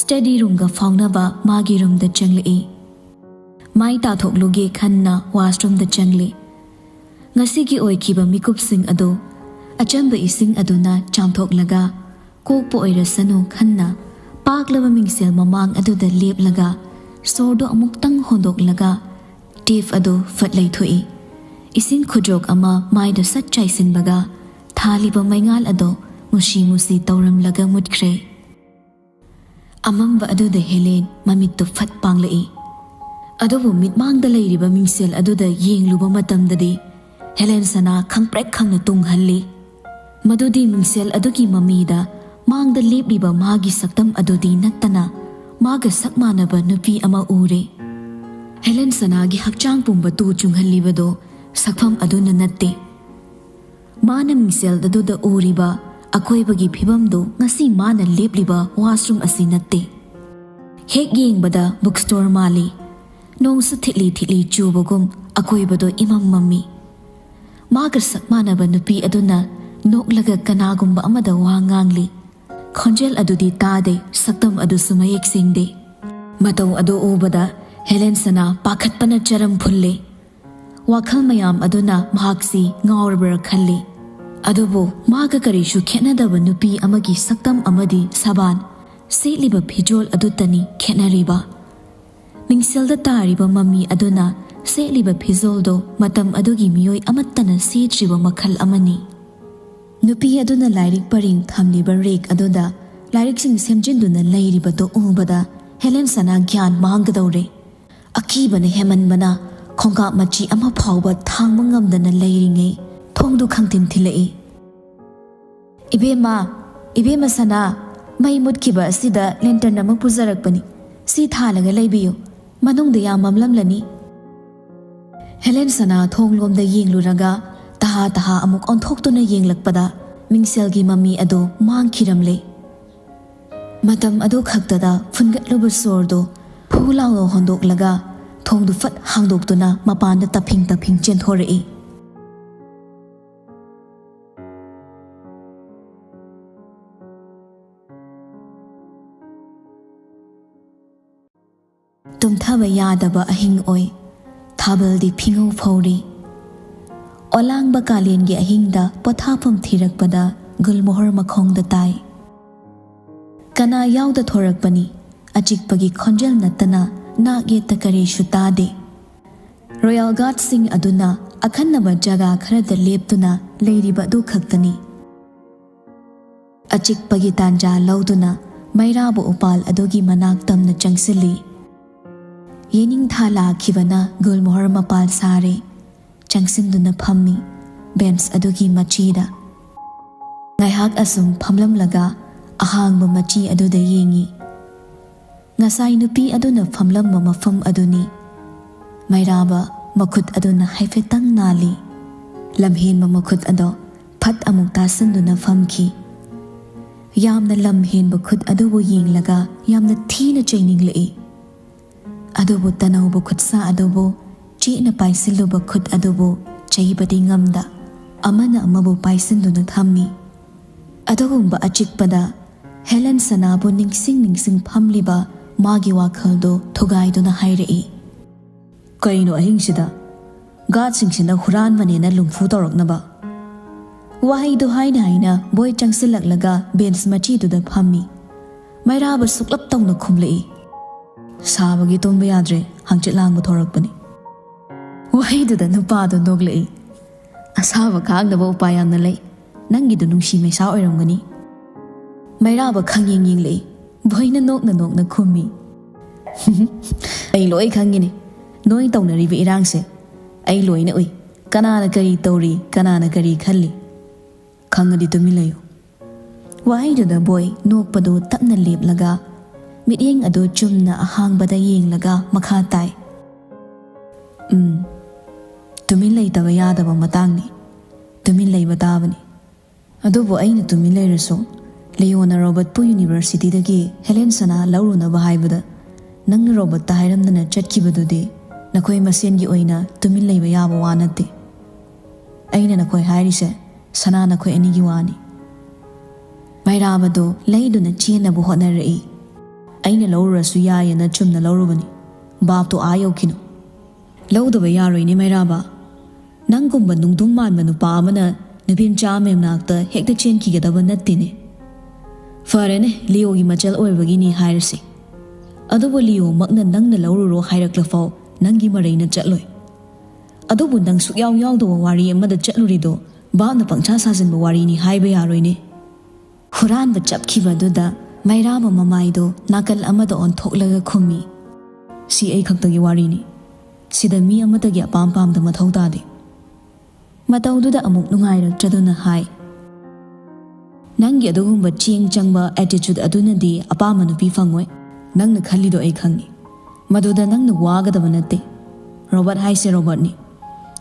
ꯁ꯭ꯇꯗꯤ ꯔꯨꯝꯒ ꯐꯥꯎꯅꯕ ꯃꯥꯒꯤ ꯔꯨꯝꯗ ꯆꯪꯂꯛꯏ꯫ ꯃꯥꯏ ꯇꯥꯊꯣꯛꯂꯨꯒꯦ ꯈꯟꯅ ꯋꯥꯁꯔꯨꯝꯗ ꯆꯪꯂꯤ꯫ ꯉꯁꯤꯒꯤ ꯑꯣꯏꯈꯤꯕ ꯃꯤꯀꯨꯞꯁꯤꯡ ꯑꯗꯨ ꯑꯆꯝꯕ ꯏꯁꯤꯡ ꯑꯗꯨꯅ ꯆꯥꯝꯊꯣꯛꯂꯒ, ꯀꯣꯛꯄ ꯑꯣꯏꯔꯁꯅꯨ ꯈꯟꯅ ꯄꯥꯛꯂꯕ ꯃꯤꯡꯁꯦꯜ ꯃꯃꯥꯡ ꯑꯗꯨꯗ ꯂꯦꯞꯂꯒ, ꯁꯣꯔꯗꯨ ꯑꯃꯨꯛꯇꯪ ꯍꯣꯟꯗꯣꯛꯂꯒ, ꯇꯦꯞ ꯑꯗꯨ ꯐꯠ ꯂꯩꯊꯣꯛꯏ꯫ ꯏꯁꯤꯡ ꯈꯨꯗ꯭ꯔꯣꯛ ꯑꯃ ꯃꯥꯏꯗ ꯁꯠ ꯆꯥꯏꯁꯤꯟꯕꯒ, ꯊꯥꯜꯂꯤꯕ ꯃꯩꯉꯥꯜ ꯑꯗꯨ ꯃꯨꯁꯤ ꯃꯨꯁꯤ ꯇꯧꯔꯝꯂꯒ ꯃꯨꯠꯈ꯭ꯔꯦ꯫ ꯑꯃꯝꯕ ꯑꯗꯨꯗ ꯍꯦꯂꯦꯟ ꯃꯃꯤꯠꯇꯨ ꯐꯠ ꯄꯥꯡꯂꯛꯏ꯫ ꯑꯗꯨꯕꯨ ꯃꯤꯠꯃꯥꯡꯗ ꯂꯩꯔꯤꯕ ꯃꯤꯡꯁꯦꯜ ꯑꯗꯨꯗ ꯌꯦꯡꯂꯨꯕ ꯃꯇꯝꯗꯗꯤ ꯍꯦꯂꯦꯟ ꯁꯅꯥ ꯈꯪꯄ꯭ꯔꯦꯛ ꯈꯪꯅ ꯇꯨꯡꯍꯜꯂꯤ꯫ ꯃꯗꯨꯗꯤ ꯃꯤꯡꯁꯦꯜ ꯑꯗꯨꯒꯤ ꯃꯃꯤꯗ ꯃꯥꯡꯗ ꯂꯦꯞꯂꯤꯕ ꯃꯥꯒꯤ ꯁꯛꯇꯝ ꯑꯗꯨꯗꯤ ꯅꯠꯇꯅ ꯃꯥꯒ ꯁꯛ ꯃꯥꯟꯅꯕ ꯅꯨꯄꯤ ꯑꯃ ꯎꯔꯦ꯫ ꯍꯦꯂꯦꯟ ꯁꯅꯥꯒꯤ ꯍꯛꯆꯥꯡ ꯄꯨꯝꯕ ꯇꯨ ꯆꯨꯡꯍꯜꯂꯤꯕꯗꯣ ꯁꯛꯐꯝ ꯑꯗꯨꯅ ꯅꯠꯇꯦ꯫ ꯃꯥꯅ ꯃꯤꯡꯁꯦꯜ ꯑꯗꯨꯗ ꯎꯔꯤꯕ ꯑꯀꯣꯏꯕꯒꯤ ꯐꯤꯕꯝꯗꯨ ꯉꯁꯤ ꯃꯥꯅ ꯂꯦꯞꯂꯤꯕ ꯋꯥꯁꯔꯨꯝ ꯑꯁꯤ ꯅꯠꯇꯦ꯫ ꯍꯦꯛ ꯌꯦꯡꯕꯗ ꯕꯨꯛ ꯁ꯭ꯇꯣꯔ ꯃꯥꯜꯂꯤ꯫ ꯅꯣꯡꯁꯨ ꯊꯤꯠꯂꯤ ꯊꯤꯠꯂꯤ ꯆꯨꯕꯒꯨꯝ ꯑꯀꯣꯏꯕꯗꯣ ꯏꯃꯝ ꯃꯝꯃꯤ꯫ ꯃꯥꯒ ꯁꯛ ꯃꯥꯟꯅꯕ ꯅꯨꯄꯤ ꯑꯗꯨꯅ ꯅꯣꯛꯂꯒ ꯀꯅꯥꯒꯨꯝꯕ ꯑꯃꯗ ꯋꯥ ꯉꯥꯡꯂꯤ꯫ ꯈꯣꯟꯖꯦꯜ ꯑꯗꯨꯗꯤ ꯇꯥꯗꯦ, ꯁꯛꯇꯝ ꯑꯗꯨꯁꯨ ꯃꯌꯦꯛ ꯁꯦꯡꯗꯦ꯫ ꯃꯇꯧ ꯑꯗꯨ ꯎꯕꯗ ꯍꯦꯂꯦꯟ ꯁꯅꯥ ꯄꯥꯈꯠꯄꯅ ꯆꯔꯝ ꯐꯨꯜꯂꯦ꯫ ꯋꯥꯈꯜ ꯃꯌꯥꯝ ꯑꯗꯨꯅ ꯃꯍꯥꯛꯁꯤ ꯉꯥꯎꯔꯕ꯭ꯔꯥ ꯈꯜꯂꯤ꯫ ꯑꯗꯨꯕꯨ ꯃꯥꯒ ꯀꯔꯤꯁꯨ ꯈꯦꯠꯅꯗꯕ ꯅꯨꯄꯤ ꯑꯃꯒꯤ ꯁꯛꯇꯝ ꯑꯃꯗꯤ ꯁꯕꯥꯟ, ꯁꯦꯠꯂꯤꯕ ꯐꯤꯖꯣꯜ ꯑꯗꯨꯇꯅꯤ ꯈꯦꯠꯅꯔꯤꯕ꯫ ꯃꯤꯡꯁꯦꯜꯗ ꯇꯥꯔꯤꯕ ꯃꯃꯤ ꯑꯗꯨꯅ ꯁꯦꯠꯂꯤꯕ ꯐꯤꯖꯣꯜꯗꯣ ꯃꯇꯝ ꯑꯗꯨꯒꯤ ꯃꯤꯑꯣꯏ ꯑꯃꯠꯇꯅ ꯁꯦꯠꯇ꯭ꯔꯤꯕ ꯃꯈꯜ ꯑꯃꯅꯤ꯫ ꯅꯨꯄꯤ ꯑꯗꯨꯅ ꯂꯥꯏꯔꯤꯛ ꯄꯔꯤꯡ ꯊꯝꯂꯤꯕ ꯔꯦꯛ ꯑꯗꯨꯗ ꯂꯥꯏꯔꯤꯛꯁꯤꯡ ꯁꯦꯝꯖꯤꯟꯗꯨꯅ ꯂꯩꯔꯤꯕꯗꯨ ꯎꯕꯗ ꯍꯦꯂꯦꯟ ꯁꯅꯥ ꯒ꯭ꯌꯥꯟ ꯃꯥꯡꯒꯗꯧꯔꯦ꯫ ꯑꯀꯤꯕꯅ ꯍꯦꯟꯃꯟꯕꯅ ꯈꯣꯡꯀꯥꯞ ꯃꯆꯤ ꯑꯃ ꯐꯥꯎꯕ ꯊꯥꯡꯕ ꯉꯝꯗꯅ ꯂꯩꯔꯤꯉꯩ ꯊꯣꯡꯗꯨ ꯈꯪꯊꯤꯟ ꯊꯤꯜꯂꯛꯏ꯫ "ꯏꯕꯦꯝꯃ, ꯏꯕꯦꯝꯃ ꯁꯅꯥ, ꯃꯩ ꯃꯨꯠꯈꯤꯕ ꯑꯁꯤꯗ ꯂꯦꯟꯇꯔꯟ ꯑꯃ ꯄꯨꯖꯔꯛꯄꯅꯤ꯫ ꯁꯤ ꯊꯥꯜꯂꯒ ꯂꯩꯕꯤꯌꯨ꯫ ꯃꯅꯨꯡꯗ ꯌꯥꯝ ꯃꯝꯂꯝꯂꯅꯤ꯫ ꯍꯦꯂꯦꯟ ꯁꯅꯥ ꯊꯣꯡꯂꯣꯝꯗ ꯌꯦꯡꯂꯨꯔꯒ ꯇꯍꯥ ꯇꯍꯥ ꯑꯃꯨꯛ ꯑꯣꯟꯊꯣꯛꯇꯨꯅ ꯌꯦꯡꯂꯛꯄꯗ ꯃꯤꯡꯁꯦꯜꯒꯤ ꯃꯃꯤ ꯑꯗꯨ ꯃꯥꯡꯈꯤꯔꯝꯂꯦ꯫ ꯃꯇꯝ ꯑꯗꯨ ꯈꯛꯇꯗ ꯐꯨꯟꯒꯠꯂꯨꯕ ꯁꯣꯔꯗꯨ ꯐꯨ ꯂꯥꯎꯅ ꯍꯣꯟꯗꯣꯛꯂꯒ ꯊꯣꯡꯗꯨ ꯐꯠ ꯍꯥꯡꯗꯣꯛꯇꯨꯅ ꯃꯄꯥꯟꯗ ꯇꯞꯐꯤꯡ ꯇꯞꯐꯤꯡ ꯆꯦꯟꯊꯣꯔꯛꯏ꯫ ꯇꯨꯝꯊꯕ ꯌꯥꯗꯕ ꯑꯍꯤꯡ ꯑꯣꯏ꯫ ꯊꯥꯕꯜꯗꯤ ꯐꯤꯉꯧ ꯐꯧꯔꯤ꯫ ꯑꯣꯂꯥꯡꯕ ꯀꯥꯂꯦꯟꯒꯤ ꯑꯍꯤꯡꯗ ꯄꯣꯊꯥꯐꯝ ꯊꯤꯔꯛꯄꯗ ꯒꯨꯜꯃꯣꯍꯣꯔ ꯃꯈꯣꯡꯗ ꯇꯥꯏ꯫ ꯀꯅꯥ ꯌꯥꯎꯗ ꯊꯣꯔꯛꯄꯅꯤ? ꯑꯆꯤꯛꯄꯒꯤ ꯈꯣꯟꯖꯦꯜ ꯅꯠꯇꯅ ꯅꯥꯛ ꯌꯦꯠꯇ ꯀꯔꯤꯁꯨ ꯇꯥꯗꯦ꯫ ꯔꯣꯌꯦꯜ ꯒꯥꯔꯗꯁꯤꯡ ꯑꯗꯨꯅ ꯑꯈꯟꯅꯕ ꯖꯒꯥ ꯈꯔꯗ ꯂꯦꯞꯇꯨꯅ ꯂꯩꯔꯤꯕ ꯑꯗꯨ ꯈꯛꯇꯅꯤ꯫ ꯑꯆꯤꯛꯄꯒꯤ ꯇꯥꯟꯖꯥ ꯂꯧꯗꯨꯅ ꯃꯩꯔꯥꯕ ꯎꯄꯥꯜ ꯑꯗꯨꯒꯤ ꯃꯅꯥꯛ ꯇꯝꯅ ꯆꯪꯁꯤꯜꯂꯤ꯫ ꯌꯦꯅꯤꯡꯊꯥ ꯂꯥꯛꯈꯤꯕꯅ ꯒꯨꯜꯃꯣꯍꯣꯔ ꯃꯄꯥꯜ ꯁꯥꯔꯦ꯫ ꯆꯪꯁꯤꯟꯗꯨꯅ ꯐꯝꯃꯤ ꯕꯦꯟꯆ ꯑꯗꯨꯒꯤ ꯃꯆꯤꯗ꯫ ꯉꯥꯏꯍꯥꯛ ꯑꯁꯨꯝ ꯐꯝꯂꯝꯂꯒ ꯑꯍꯥꯡꯕ ꯃꯆꯤ ꯑꯗꯨꯗ ꯌꯦꯡꯉꯤ꯫ ꯉꯁꯥꯏ ꯅꯨꯄꯤ ꯑꯗꯨꯅ ꯐꯝꯂꯝꯕ ꯃꯐꯝ ꯑꯗꯨꯅꯤ꯫ ꯃꯩꯔꯥꯕ ꯃꯈꯨꯠ ꯑꯗꯨꯅ ꯍꯥꯏꯐꯦꯠꯇꯪ ꯅꯥꯜꯂꯤ꯫ ꯂꯝꯍꯦꯟꯕ ꯃꯈꯨꯠ ꯑꯗꯣ ꯐꯠ ꯑꯃꯨꯛ ꯇꯥꯁꯤꯟꯗꯨꯅ ꯐꯝꯈꯤ꯫ ꯌꯥꯝꯅ ꯂꯝ ꯍꯦꯟꯕ ꯈꯨꯠ ꯑꯗꯨꯕꯨ ꯌꯦꯡꯂꯒ ꯌꯥꯝꯅ ꯊꯤꯅ ꯆꯩꯅꯤꯡꯂꯛꯏ꯫ ꯑꯗꯨꯕꯨ ꯇꯅꯧꯕ ꯈꯨꯠꯁꯥ ꯑꯗꯨꯕꯨ, ꯆꯦꯠꯅ ꯄꯥꯏꯁꯤꯜꯂꯨꯕ ꯈꯨꯠ ꯑꯗꯨꯕꯨ ꯆꯩꯕꯗꯤ ꯉꯝꯗ ꯑꯃꯅ ꯑꯃꯕꯨ ꯄꯥꯏꯁꯤꯟꯗꯨꯅ ꯊꯝꯃꯤ꯫ ꯑꯗꯨꯒꯨꯝꯕ ꯑꯆꯤꯛꯄꯗ ꯍꯦꯂꯦꯟ ꯁꯅꯥꯕꯨ ꯅꯤꯡꯁꯤꯡ ꯅꯤꯡꯁꯤꯡ ꯐꯝꯂꯤꯕ ꯃꯥꯒꯤ ꯋꯥꯈꯜꯗꯨ ꯊꯨꯒꯥꯏꯗꯨꯅ ꯍꯥꯏꯔꯛꯏ, "ꯀꯩꯅꯣ ꯑꯍꯤꯡꯁꯤꯗ ꯒꯥꯔꯗꯁꯤꯡꯁꯤꯅ ꯍꯨꯔꯥꯟꯕꯅꯦꯅ ꯂꯨꯝꯐꯨ ꯇꯧꯔꯛꯅꯕ?" ꯋꯥꯍꯩꯗꯨ ꯍꯥꯏꯅ ꯍꯥꯏꯅ ꯕꯣꯏ ꯆꯪꯁꯤꯜꯂꯛꯂꯒ ꯕꯦꯟꯆ ꯃꯆꯤꯗꯨꯗ ꯐꯝꯃꯤ꯫ ꯃꯩꯔꯥꯕ ꯁꯨꯛꯂꯞ ꯇꯧꯅ ꯈꯨꯝꯂꯛꯏ, "ꯁꯥꯕꯒꯤ ꯇꯨꯝꯕ ꯌꯥꯗ꯭ꯔꯦ, ꯍꯪꯆꯤꯠ ꯂꯥꯡꯕ ꯊꯣꯔꯛꯄꯅꯤ"꯫ ꯋꯥꯍꯩꯗꯨꯗ ꯅꯨꯄꯥꯗꯨ ꯅꯣꯛꯂꯛꯏ꯫ "ꯑꯁꯥꯕ ꯈꯥꯡꯅꯕ ꯎꯄꯥꯏ ꯌꯥꯝꯅ ꯂꯩ꯫ ꯅꯪꯒꯤꯗꯨ ꯅꯨꯡꯁꯤ ꯃꯩꯁꯥ ꯑꯣꯏꯔꯝꯒꯅꯤ"꯫ ꯃꯩꯔꯥꯕ ꯈꯪꯌꯦꯡ ꯌꯦꯡꯂꯛꯏ꯫ ꯕꯣꯏꯅ ꯅꯣꯛꯅ ꯅꯣꯛꯅ ꯈꯨꯝꯃꯤ, "ꯑꯩ ꯂꯣꯏ ꯈꯪꯉꯤꯅꯦ꯫ ꯅꯣꯏ ꯇꯧꯅꯔꯤꯕ ꯏꯔꯥꯡꯁꯦ ꯑꯩ ꯂꯣꯏꯅ ꯎꯏ꯫ ꯀꯅꯥꯅ ꯀꯔꯤ ꯇꯧꯔꯤ, ꯀꯅꯥꯅ ꯀꯔꯤ ꯈꯜꯂꯤ? ꯈꯪꯉꯗꯤ ꯇꯨꯃꯤꯟ ꯂꯩꯌꯨ"꯫ ꯋꯥꯍꯩꯗꯨꯗ ꯕꯣꯏ ꯅꯣꯛꯄꯗꯨ ꯇꯞꯅ ꯂꯦꯞꯂꯒ, ꯃꯤꯠꯌꯦꯡ ꯑꯗꯨ ꯆꯨꯝꯅ ꯑꯍꯥꯡꯕꯗ ꯌꯦꯡꯂꯒ ꯃꯈꯥ ꯇꯥꯏ꯫ "ꯎꯝ, ꯇꯨꯃꯤꯟ ꯂꯩꯇꯕ ꯌꯥꯗꯕ ꯃꯇꯥꯡꯅꯤ꯫ ꯇꯨꯃꯤꯟ ꯂꯩꯕ ꯇꯥꯕꯅꯤ꯫ ꯑꯗꯨꯕꯨ ꯑꯩꯅ ꯇꯨꯃꯤꯟ ꯂꯩꯔꯁꯨ, ꯂꯤꯌꯣꯅ ꯔꯣꯕꯔꯠꯄꯨ ꯌꯨꯅꯤꯚꯔꯁꯤꯇꯤꯗꯒꯤ ꯍꯦꯂꯦꯟ ꯁꯅꯥ ꯂꯧꯔꯨꯅꯕ ꯍꯥꯏꯕꯗ ꯅꯪꯅ ꯔꯣꯕꯔꯠꯇ ꯍꯥꯏꯔꯝꯗꯅ ꯆꯠꯈꯤꯕꯗꯨꯗꯤ ꯅꯈꯣꯏ ꯃꯁꯦꯟꯒꯤ ꯑꯣꯏꯅ ꯇꯨꯃꯤꯟ ꯂꯩꯕ ꯌꯥꯕ ꯋꯥ ꯅꯠꯇꯦ꯫ ꯑꯩꯅ ꯅꯈꯣꯏ ꯍꯥꯏꯔꯤꯁꯦ ꯁꯅꯥ ꯅꯈꯣꯏ ꯑꯅꯤꯒꯤ ꯋꯥꯅꯤ꯫" ꯃꯩꯔꯥꯕꯗꯨ ꯂꯩꯗꯨꯅ ꯆꯦꯟꯅꯕ ꯍꯣꯠꯅꯔꯛꯏ꯫ "ꯑꯩꯅ ꯂꯧꯔꯨꯔꯁꯨ ꯌꯥꯏꯌꯦꯅ ꯆꯨꯝꯅ ꯂꯧꯔꯨꯕꯅꯤ꯫ ꯚꯥꯞꯇꯣ ꯑꯥ ꯌꯧꯈꯤꯅꯨ꯫" "ꯂꯧꯗꯕ ꯌꯥꯔꯣꯏꯅꯦ ꯃꯩꯔꯥꯕ꯫ ꯅꯪꯒꯨꯝꯕ ꯅꯨꯡꯗꯨꯝ ꯃꯥꯟꯕ ꯅꯨꯄꯥ ꯑꯃꯅ ꯅꯨꯄꯤ ꯃꯆꯥ ꯑꯃꯒꯤ ꯃꯅꯥꯛꯇ ꯍꯦꯛꯇ ꯆꯦꯟꯈꯤꯒꯗꯕ ꯅꯠꯇꯦꯅꯦ꯫ ꯐꯔꯦꯅꯦ, ꯂꯤꯌꯣꯒꯤ ꯃꯆꯜ ꯑꯣꯏꯕꯒꯤꯅꯤ ꯍꯥꯏꯔꯁꯤ꯫ ꯑꯗꯨꯕꯨ ꯂꯤꯌꯣꯃꯛꯅ ꯅꯪꯅ ꯂꯧꯔꯨꯔꯣ ꯍꯥꯏꯔꯛꯂꯐꯥꯎ ꯅꯪꯒꯤ ꯃꯔꯩꯅ ꯆꯠꯂꯣꯏ꯫ ꯑꯗꯨꯕꯨ ꯅꯪ ꯁꯨꯛꯌꯥꯎ ꯌꯥꯎꯗꯕ ꯋꯥꯔꯤ ꯑꯃꯗ ꯆꯠꯂꯨꯔꯤꯗꯣ ꯚꯥꯞꯅ ꯄꯪꯁꯥ ꯁꯥꯖꯤꯟꯕ ꯋꯥꯔꯤꯅꯤ ꯍꯥꯏꯕ ꯌꯥꯔꯣꯏꯅꯦ꯫" ꯍꯨꯔꯥꯟꯕ ꯆꯞꯈꯤꯕꯗꯨꯗ ꯃꯩꯔꯥꯕ ꯃꯃꯥꯏꯗꯣ ꯅꯥꯀꯜ ꯑꯃꯗ ꯑꯣꯟꯊꯣꯛꯂꯒ ꯈꯨꯝꯃꯤ, "ꯁꯤ ꯑꯩ ꯈꯛꯇꯒꯤ ꯋꯥꯔꯤꯅꯤ꯫ ꯁꯤꯗ ꯃꯤ ꯑꯃꯠꯇꯒꯤ ꯑꯄꯥꯝ ꯄꯥꯝꯗ ꯃꯊꯧ ꯇꯥꯗꯦ꯫" ꯃꯇꯧꯗꯨꯗ ꯑꯃꯨꯛ ꯅꯨꯡꯉꯥꯏꯔꯛꯇ꯭ꯔꯗꯨꯅ ꯍꯥꯏ, "ꯅꯪꯒꯤ ꯑꯗꯨꯒꯨꯝꯕ ꯆꯦꯡ ꯆꯪꯕ ꯑꯦꯇꯤꯆꯨꯠ ꯑꯗꯨꯅꯗꯤ ꯑꯄꯥꯝꯕ ꯅꯨꯄꯤ ꯐꯪꯉꯣꯏ꯫ ꯅꯪꯅ ꯈꯜꯂꯤꯗꯣ ꯑꯩ ꯈꯪꯉꯤ꯫ ꯃꯗꯨꯗ ꯅꯪꯅ ꯋꯥꯒꯗꯕ ꯅꯠꯇꯦ꯫ ꯔꯣꯕꯔꯠ ꯍꯥꯏꯁꯦ ꯔꯣꯕꯔꯠꯅꯤ꯫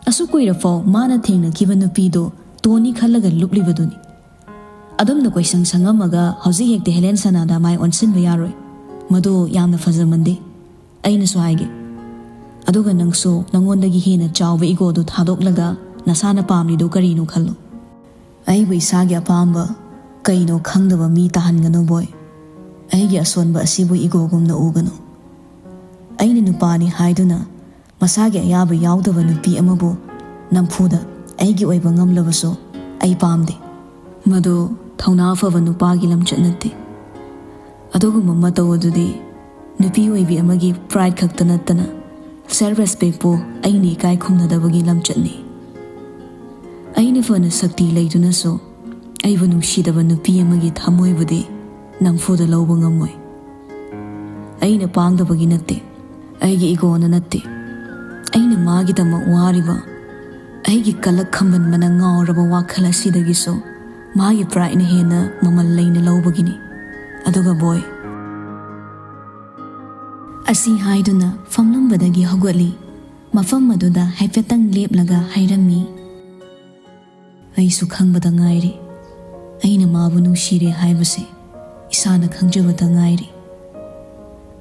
ꯑꯁꯨꯛ ꯀꯨꯏꯔꯐꯥꯎ ꯃꯥꯅ ꯊꯦꯡꯅꯈꯤꯕ ꯅꯨꯄꯤꯗꯣ ꯇꯣꯅꯤ ꯈꯜꯂꯒ ꯂꯨꯞꯂꯤꯕꯗꯨꯅꯤ꯫ ꯑꯗꯨꯝꯅ ꯀꯣꯏꯁꯪ ꯁꯪꯉꯝꯃꯒ ꯍꯧꯖꯤꯛ ꯍꯦꯛꯇ ꯍꯦꯂꯦꯟ ꯁꯅꯥꯗ ꯃꯥꯏ ꯑꯣꯟꯁꯤꯟꯕ ꯌꯥꯔꯣꯏ꯫ ꯃꯗꯨ ꯌꯥꯝꯅ ꯐꯖꯃꯟꯗꯦ꯫ ꯑꯩꯅꯁꯨ ꯍꯥꯏꯒꯦ꯫ ꯑꯗꯨꯒ ꯅꯪꯁꯨ ꯅꯉꯣꯟꯗꯒꯤ ꯍꯦꯟꯅ ꯆꯥꯎꯕ ꯏꯒꯣꯗꯨ ꯊꯥꯗꯣꯛꯂꯒ ꯅꯁꯥꯅ ꯄꯥꯝꯂꯤꯗꯨ ꯀꯔꯤꯅꯣ ꯈꯜꯂꯨ꯫ ꯑꯩꯕꯨ ꯏꯁꯥꯒꯤ ꯑꯄꯥꯝꯕ ꯀꯩꯅꯣ ꯈꯪꯗꯕ ꯃꯤ ꯇꯥꯍꯟꯒꯅꯨ ꯕꯣꯏ꯫ ꯑꯩꯒꯤ ꯑꯁꯣꯟꯕ ꯑꯁꯤꯕꯨ ꯏꯒꯣꯒꯨꯝꯅ ꯎꯒꯅꯨ꯫ ꯑꯩꯅ ꯅꯨꯄꯥꯅꯤ ꯍꯥꯏꯗꯨꯅ ꯃꯁꯥꯒꯤ ꯑꯌꯥꯕ ꯌꯥꯎꯗꯕ ꯅꯨꯄꯤ ꯑꯃꯕꯨ ꯅꯝꯐꯨꯗ ꯑꯩꯒꯤ ꯑꯣꯏꯕ ꯉꯝꯂꯕꯁꯨ ꯑꯩ ꯄꯥꯝꯗꯦ꯫ ꯃꯗꯨ ꯊꯧꯅꯥ ꯐꯕ ꯅꯨꯄꯥꯒꯤ ꯂꯝꯆꯠ ꯅꯠꯇꯦ꯫ ꯑꯗꯨꯒꯨꯝꯕ ꯃꯇꯧ ꯑꯗꯨꯗꯤ ꯅꯨꯄꯤ ꯑꯣꯏꯕꯤ ꯑꯃꯒꯤ ꯄ꯭ꯔꯥꯏꯗ ꯈꯛꯇ ꯅꯠꯇꯅ ꯁꯦꯜꯐ ꯔꯦꯁꯄꯦꯛꯄꯨ ꯑꯩꯅ ꯏꯀꯥꯏ ꯈꯨꯝꯅꯗꯕꯒꯤ ꯂꯝꯆꯠꯅꯤ꯫ ꯑꯩꯅ ꯐꯅ ꯁꯛꯇꯤ ꯂꯩꯗꯨꯅꯁꯨ ꯑꯩꯕꯨ ꯅꯨꯡꯁꯤꯗꯕ ꯅꯨꯄꯤ ꯑꯃꯒꯤ ꯊꯃꯣꯏꯕꯨꯗꯤ ꯅꯝꯐꯨꯗ ꯂꯧꯕ ꯉꯝꯃꯣꯏ꯫ ꯑꯩꯅ ꯄꯥꯡꯗꯕꯒꯤ ꯅꯠꯇꯦ, ꯑꯩꯒꯤ ꯏꯒꯣꯅ ꯅꯠꯇꯦ꯫ ꯑꯩꯅ ꯃꯥꯒꯤꯗꯃꯛ ꯋꯥꯔꯤꯕ, ꯑꯩꯒꯤ ꯀꯂꯛ ꯈꯝꯕꯟꯕꯅ ꯉꯥꯎꯔꯕ ꯋꯥꯈꯜ ꯑꯁꯤꯗꯒꯤꯁꯨ ꯃꯥꯒꯤ ꯄ꯭ꯔꯥꯏꯗꯅ ꯍꯦꯟꯅ ꯃꯃꯜ ꯂꯩꯅ ꯂꯧꯕꯒꯤꯅꯤ꯫ ꯑꯗꯨꯒ ꯕꯣꯏ, ꯑꯁꯤ ꯍꯥꯏꯗꯨꯅ ꯐꯝꯂꯝꯕꯗꯒꯤ ꯍꯧꯒꯠꯂꯤ꯫ ꯃꯐꯝ ꯑꯗꯨꯗ ꯍꯥꯏꯐꯦꯠꯇꯪ ꯂꯦꯞꯂꯒ ꯍꯥꯏꯔꯝꯃꯤ, "ꯑꯩꯁꯨ ꯈꯪꯕꯗ ꯉꯥꯏꯔꯤ꯫ ꯑꯩꯅ ꯃꯥꯕꯨ ꯅꯨꯡꯁꯤꯔꯦ ꯍꯥꯏꯕꯁꯦ ꯏꯁꯥꯅ ꯈꯪꯖꯕꯗ ꯉꯥꯏꯔꯤ꯫